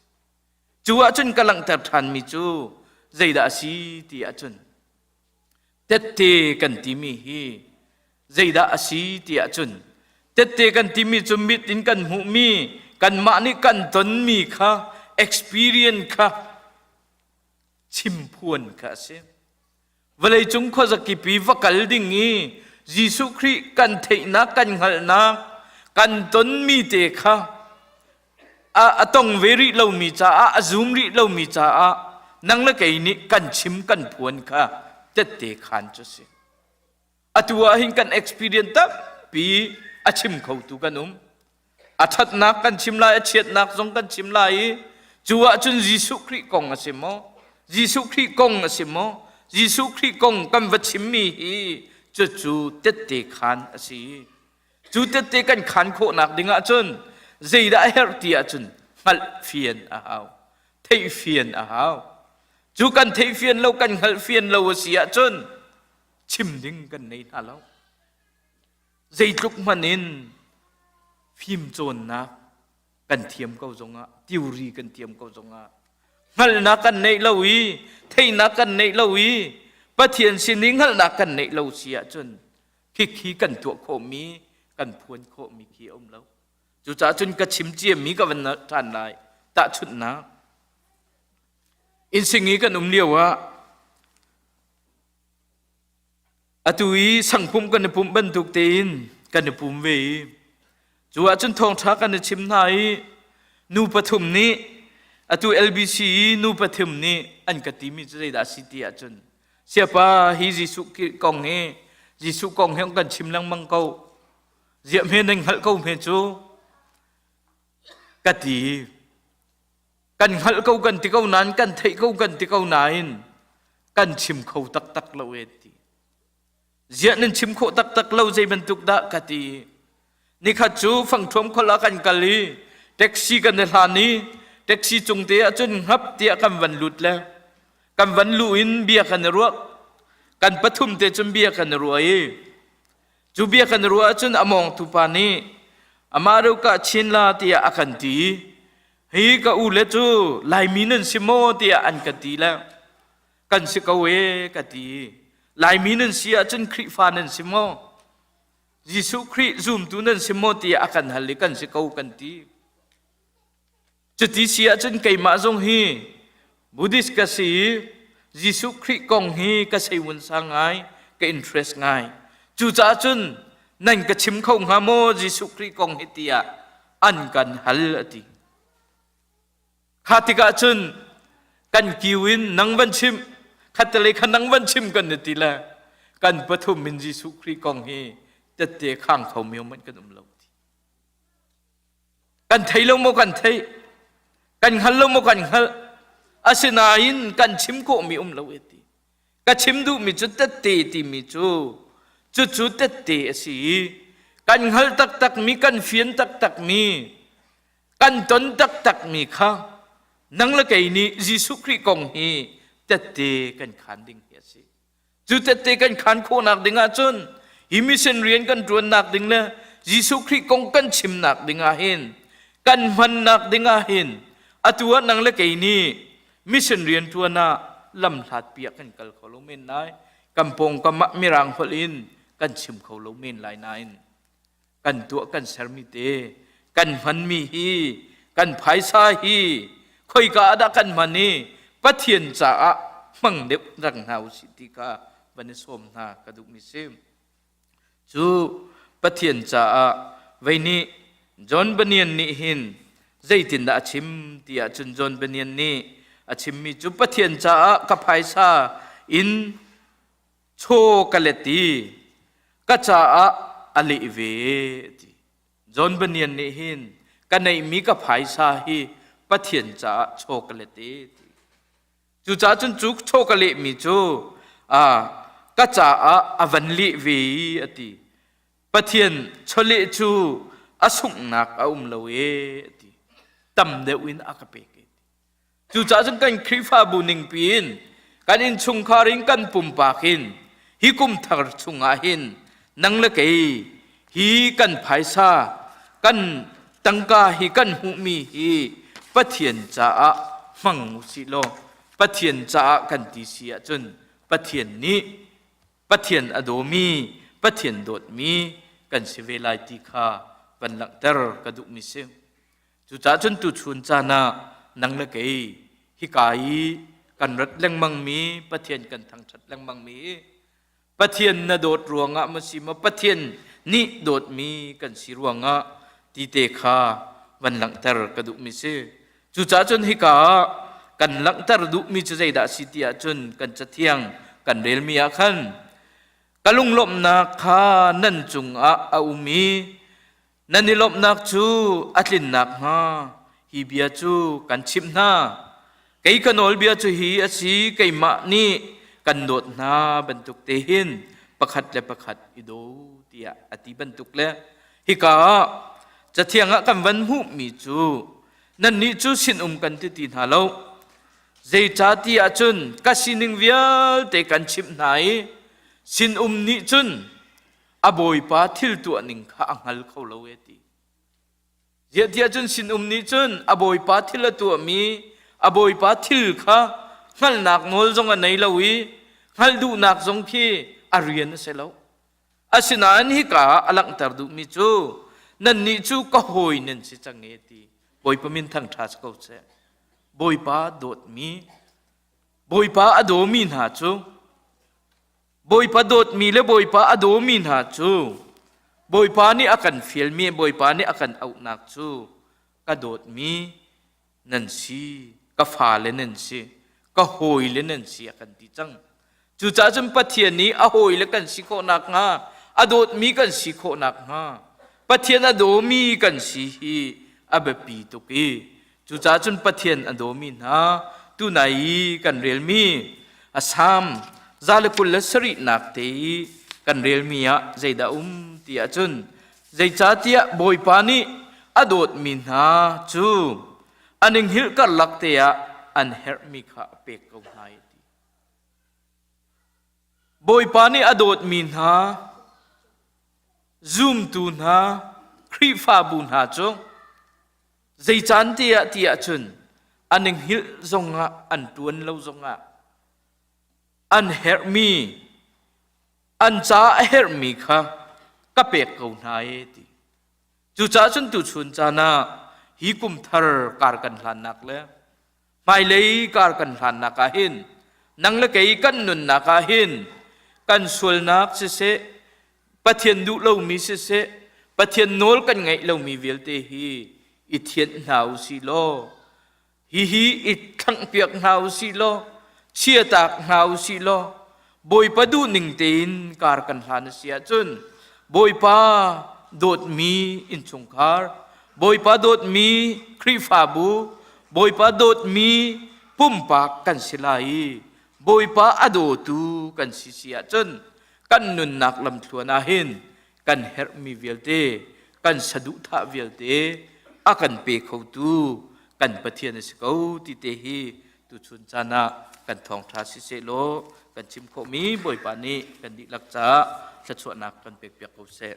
Cu ahcun ka langhter ṭhanmi cu zeidah a si ti ahcun tette kan timi hi zeidah a si ti ahcun tette kan timi cu mit in kan hmuhmi kanmah nih kan tonmi kha experience kha chimphuan kha a si. Vawleicung khuazakip i va kal ding i Jesuh Khrih kan theihnak kan hngalhnak kan tonmi te kha a, a tong ve rih lomi caah a zum rih lomi caah nang le kei nih kan chim kan phuan kha tette khan cu si. Atu ah hin kan experience tampi a chim khotu kan um. A ṭhatnak kan chim lai, a chiatnak zong kan chim lai i cu ahcun Jesuh Khrih kong a si maw? Jesuh Khrih kong a si maw? Jesuh Khrih kong kan va chimmi hi cucu tette khaan a si. Cu tette kan khaan khawhnak ding ahcun zeidah a herh ti ahcun hngalh fian a hau, theih fian a hau. Cu kan theih fian lo kan hngalh fian lo a si ahcun chim ding kan nei hna lo. Zeitluk hmanh in fim cawnnak kan thiam ko zongah theory kan thiam ko zongah hngalhnak kan neih lo i theihnak kan neih lo i Pathian sin i hngalhnak kan neih lo si ahcun khikhi kan tuah khawhmi kan phuan khawhmi khi a um lo. Cucaah cun ka chim ciami ka van ṭhan lai. Tahchunhnak innsing i kan um lio ah atu i sangpumh kan i pumh bantuk tein kan i pum ve i cu ahcun thawngṭha kan i chim hna i nu pathum nih atu LBC i nu pathum nih an ka timi cu zeidah a si ti ahcun siapa hi Jesuh kong hi Jesuh kong hi kan chim lengmang ko ziah hme nan hngalh ko hme cu ka ti kan hngalh ko kan ti ko nain kan theih ko kan ti ko nain kan chim kho taktak lo e ti ziah nan chim khawh taktak lo zei bantuk dah ka ti nikhat cu fangthuam khol ah kan kal i taxi kan i hlan i taxi cung te ah cun hngap tiah kan van lut le kan van lu in bia kan i ruah kan pathum te cun bia kan i ruah i Cu bia kan ruah ahcun a mawngtu pa nih amah reuka chin la tiah a kan ti. Hi ka u le cu Laimi nan si maw tiah an ka ti le kan si ko e ka ti. Laimi nan si ahcun Khrihfa nan si maw? Jesuh Khrih zumtu nan si maw tiah a kan hal i kan si ko kan ti. Cuti si ahcun keimah zong hi Buddhist ka si i Jesuh Khrih kong hi ka seiwunsa ngai, ka interest ngai. Cucaah cun nan ka chim kho hnga maw Jesuh Khrih kong hi tiah an kan hal a ti. Kha tikah cun kan kiu in nang van chim, khattelei kha nang van chim kan ti le kan pathum in Jesuh Khrih kong hi tette khang kho mi hmanh kan um lo. Kan thei lo maw kan theih? Kan hngal lo maw kan hngalh? Asinain kan chim khawhmi um lo e ti. Ka chim duhmi cu tette timi cu cucu tette a si i kan hngalh taktakmi, kan fian taktakmi, kan ton taktakmi kha nang le kei nih Jesuh Khrih kong hi tette kan khan ding hi a si. Cu tette kan khan khawhnak ding ahcun hi mission rian kan ṭuannak ding le Jesuh Khrih kong kan chimnak ding ah hin kan hmannak ding ah hin atu ah nang le kei nih mission rian ṭuan ah lam hlat piah kan kal kho lo men lai kan pawngkam ah mirang holh in kan chim kho lo men lai nain kan tuah kan sermi te kan hmanmi hi kan phaisa hi khoika ah dah kan hman i Pathian caah hmang deuh rak hna usih ti kha van i sawm hna ka duhmi si. Cu Pathian caah vei nih John Bunyan nih hin zeitindah a chim ti ahcun John Bunyan nih a chimmi cu Pathian caah ka phaisa in chaw ka let i ka caah a leh ve ti. John Bunyan nih hin ka neihmi ka phaisa hi Pathian caah chaw ka let e ti. Cucaah cun cu chaw ka lehmi cu ka caah a van leh ve i a ti. Pathian chawleh cu a sunghnak a um lo e a ti. Tam deuh in a ka pek e. Cucaah cun kan Khrihfabu ningpi in kan innchungkhar in kan pumpak in hi kum thar chungah hin nang le kei hi kan phaisa kan tangka hi kan hmuhmi hi Pathian caah hmang usih law Pathian caah kan ti si ahcun Pathian nih Pathian a dawmi Pathian dawtmi kan si ve lai ti kha van langhter ka duhmi si. Cucaah cun tuchun caan ah nang le kei hika i kan rat lengmangmi Pathian kan thangṭhat lengmangmi Pathian na dawt ruangah maw si maw Pathian nih dawtmi kan si ruangah ti te kha van langhter ka duhmi si. Cucaah cun hika ah kan langhter duhmi cu zeidah a si ti ahcun kan cathiang kan relmi ah khan ka lunglawmhnak kha nan cungah a um i Nan i lawmhnak cu a tlin nakhnga hi bia cu kan chimh hna. Kei ka nawlbia cu hi a si, keimah nih kan dawt hna bantuk te hin pakhat le pakhat i daw tiah a ti bantuk le hika ah Cathiang ah kan van hmuhmi cu nannih cu sinum kan ti ti hna lo. Zeicahtiah cun ka sining vialte kan chimh hna i sinum nih cun a bawipa thil tuah ning kha a hngal kho lo e ti. Ziahtiah cun sinum nih cun a bawipa thil a tuahmi a bawipa thil kha hngalhnak nawl zong a nei lo i hngalh duhnak zong khi a rian a si lo. Asinain hika ah a langhter duhmi cu nannih cu ka hawi nan si cang e ti Bawipa min thangṭha si ko seh. Bawipa dawtmi Bawipa a dawmi hna cu Bawipa dawtmi le Bawipa a dawmi hna cu Bawipa nih a kan fialmi Bawipa nih a kan auhnak cu ka dawtmi nan si, ka fale nan si, ka hawile nan si a kan ti cang. Cucaah cun Pathian nih a hawile kan si khawh nakhnga, a dawtmi kan si khawh nakhnga, Pathian a dawmi kan si hi a biapi tuk i cucaah cun Pathian a dawmi hna tunai i kan relmi a Salm 127 te i kan relmi ah zeidah um ti ahcun Zeicahtiah Bawipa nih a dawtmi hna cu an i hngilh karlak te ah an herhmi kha a pek ko hna i ti. Bawipa nih a dawtmi hna, zumtu hna, Khrihfabu hna cu zei caan te ah ti ahcun an i hngilh zongah an ṭuan lo zongah an herhmi an ca a herhmi kha ka pek ko hna e ti. Cucaah cun tuchun caan ah hi kum thar kar kan hlannak le hmailei kar kan hlannak ah hin nang le kei kan nunnak ah hin kan sualnak siseh Pathian duh lomi siseh Pathian nawl kan ngaih lomi vialte hi i thianh hna u sih law Hihi i thlangpiak hna u sih law chiatak hna u sih law Bawipa duhning tein kar kan hlan a si ahcun Bawipa dawtmi innchungkhar, Bawipa dawtmi Khrihfabu, Bawipa dawtmi pumpak kan si lai i Bawipa a dawtu kan si si ahcun kan nunnak lamthluan ah hin kan herhmi vialte, kan saduhthah vialte a kan pe khotu kan Pathian a si ko ti te hi tuchun caan ah kan thawngṭha siseh law kan chim khawhmi Bawipa nih kan dihlak caah thluachuahnak kan pekpiak ko seh.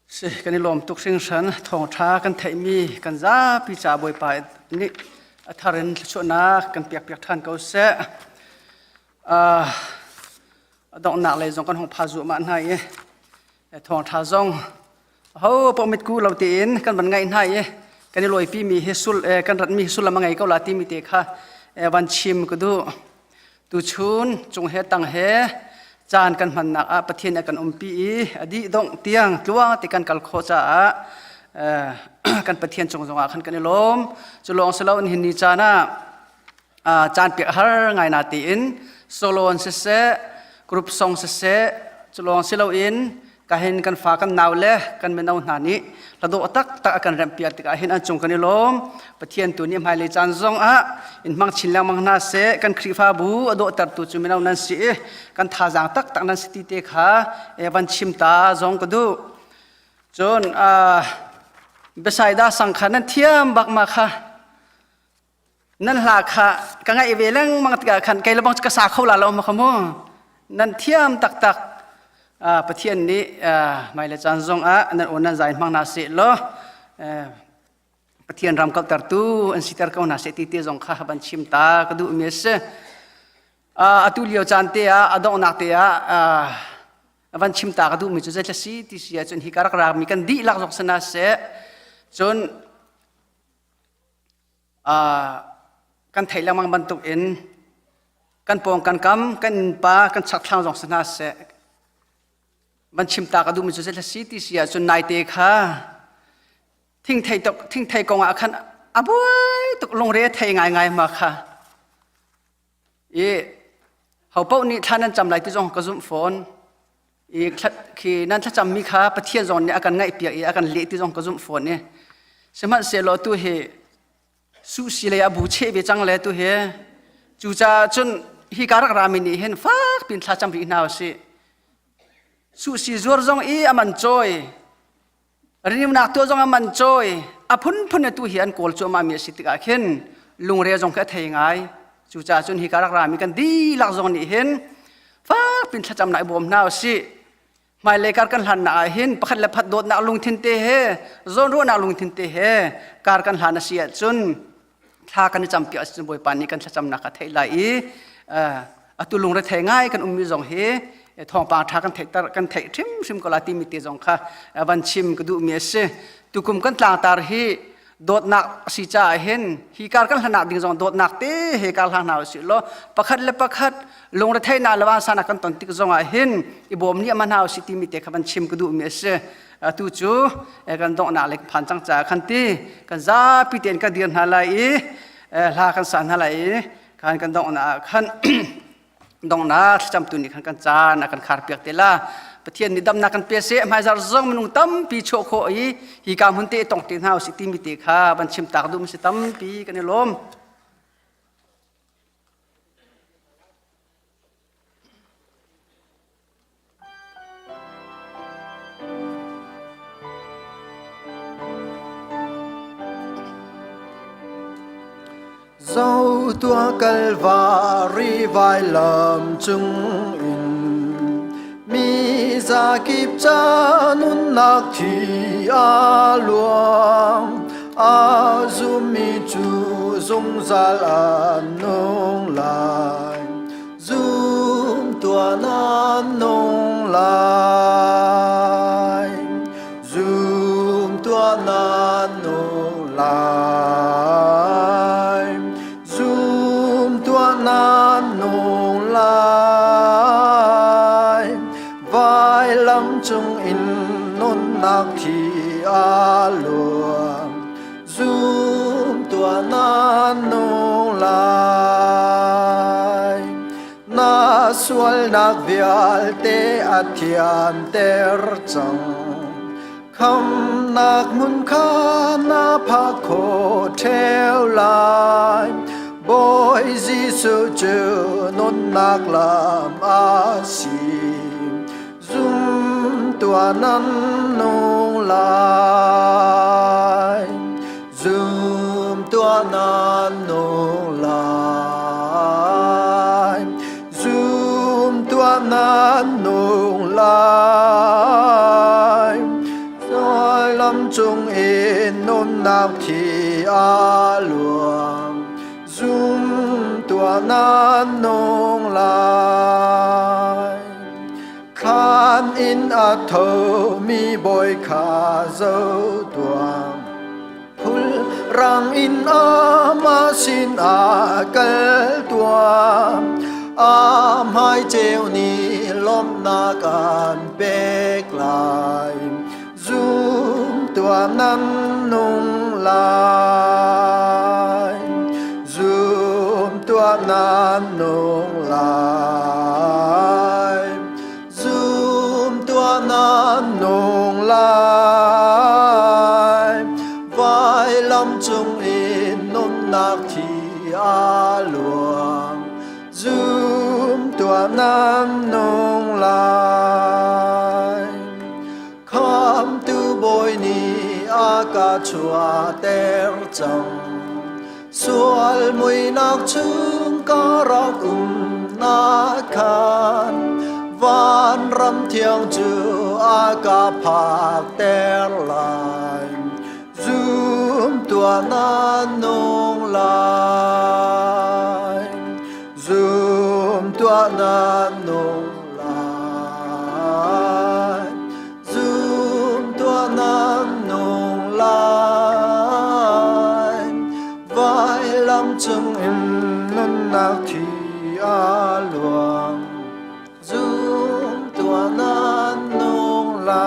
Si kan i lawm tuk hringhran thawngṭha kan theihmi kan zapi ca Bawipa nih a thar in thluachuahnak kan piakpiak ṭhan ko seh. Uh, a donghnak lei zong kan hung pha zuahmah hna i thawngṭha zong ho paoh mitku lo tein kan van ngaih hna i kan i lawipi mi hi sul kan ratmi hi sullam a ngei ko la timi te kha van chim ka duh. Tuchun cung he tang he caan kan hmannak ah Pathian a kan umpi i a dih dongh tiang tluang ti kan kal khawh caah kan Pathian cung zongah khan kan i lawm. Cu lawng si loin hin ni caan ah caan pek har ngai na tiin solo an siseh group song siseh cu lawng si loin kahin kan fa kan nau le kan mino hna nih hladawh taktak a kan remhpiak tikah hin an cung kan i lawm Pathian tu nih hmailei caan zong ah in hmang chin lengmang hna seh kan Khrihfabu a dawhtertu cu mino nan si i kan thazaang taktak nan si ti te kha van chim ta zong ka duh cun Bethsaida sang kha nan thiam bak ma kha Nan hla kha ka ngaih ve lengmang tikah khan kei lebang ka sa kho la lo ma kha mu. Nan thiam taktak. Pathian nih hmailei caan zong ah nan aw nan zai hmang hna seh law Pathian ram kauhtertu an siter ko hna seh ti te zong kha van chim ta ka duhmi a si. Atu lio caan te ah a donghnak te ah van chim ta ka duhmi cu zeithla si ti si ahcun hi ka rak rakmi kan dihlak zong sana seh cun Kan theih lengmang bantuk in kan pawng kan kam kan innpa kan chakthlang zong si hna seh van chim ta ka duhmi cu zei si ti si ahcun naite kha thingthei tuk thingthei kong ah khan a buai tuk lungre a thei ngaingai ma kha i ho paoh nih thla nan cam lai ti zong ka zumh fawn i khi nan thlacammi kha Pathian zong nih a kan ngaihpiak i a kan leh ti zong ka zumh fawn i sihmanhsehlaw tu hi suhsi lei a bu cheh ve cang le tu hi cucaah cun hi ka rak rami nih hin fak pin thlacam rih hna usih suhsi zuar zong i a man cawi. Renewnak tuah zong a man cawi a phunphun atu hi an kawl cuahmah mi a si tikah khin lungre zong khi a thei ngai. Cucaah cun hi ka rak rami kan dihlak zong nih hin fak pin thlacamnak i bawm hna usih. Hmailei kar kan hlannak ah hin pakhat le phat dawtnak lungthin te he zawnruahnak lungthin te he kar kan hlan a si ahcun thla kan i campiak ahcun Bawipa nih kan thlacamnak a theih lai i atu lungrethei ngai kan ummi zong hi thawngpang ṭha kan theih kan theih hrimhrim ko la timi te zong kha van chim ka duhmi a si. Tukum kan tlangtar hi dawtnak a si caah hin hi kar kan hlanak ding zong dawtnak te he kar hlang hna usih law pakhat le pakhat lungretheihnak le vansanak kan ton tik zong ah hin i bawm nih ma hna usih timi te kha van chim ka duhmi a si. Atu cu kan donghnak le phan cang caah khan ti kan zapi tein kan dir hna lai i hla kan sa hna lai i khan kan donghnak ah khan donghnak thlacamtu nih khan kan caan a kan kharpiak te la. Pathian nih damnak kan pe seh. Hmaizar zong minung tampi chuah khawh i hi ka hmun te tong te hna usih timi te kha van chim tak duh si. Tampi kan i lawm. Zo tuah Kalvari vailam cung in mi zakip ca nunnak thi a luang a zummi cu zungzal an nung lai. Zum tuah nan nung lai. Zum tuah nan nung lai. Zum tuah nan nung lai. Vailam cung in nunnak thi a luang. Zum tuah nan nung lai. Na sualnak vialte a thianter cang. Khamnak hmun kha na phak khawh ṭheo lai. Bawi Jesuh cu nunnak lam a si. Zum tuah nan nung lai. Zum tuah nan nung lai. Zum tuah nan nung lai. Lam cung in nunnak thi a luang. Zum tuah nan nung lai. Thlan in a thomi bawi kha zo tuah. Phul rang in amah sin ah kal tuah. A hmai ceu nih lawmhnak an pek lai. Zum tuah nan nung lai. Zum tuah nan nung lai. Zum tuah nan nung lai. Vailam cung in nunnak thi a luang. Zum tuah nan nung lai. Khamtu Bawi nih a ka chuahter cang. Sual muihnak chung ka rak umnak khan vanram thiang cu a ka phakter lai. Zum tuah nan nung lai. Zum tuah nan nung lai. Zum tuah nan nung lai. Vailam cung in nunnak thi a luang. Zum tuah nan nung lai.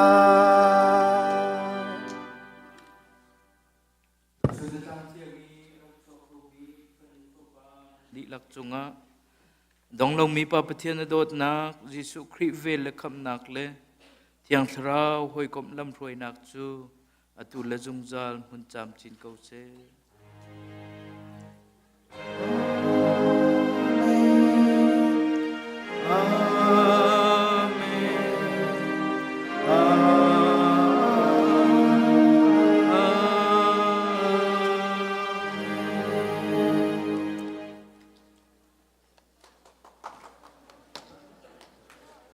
Dihlak cungah dong lomi Pa Pathian a dawtnak, Jesuh Khrih vel le khamhnak le Thiang Thlarau hawikomh lamhruainak cu atu le zungzal hmun camcin ko seh.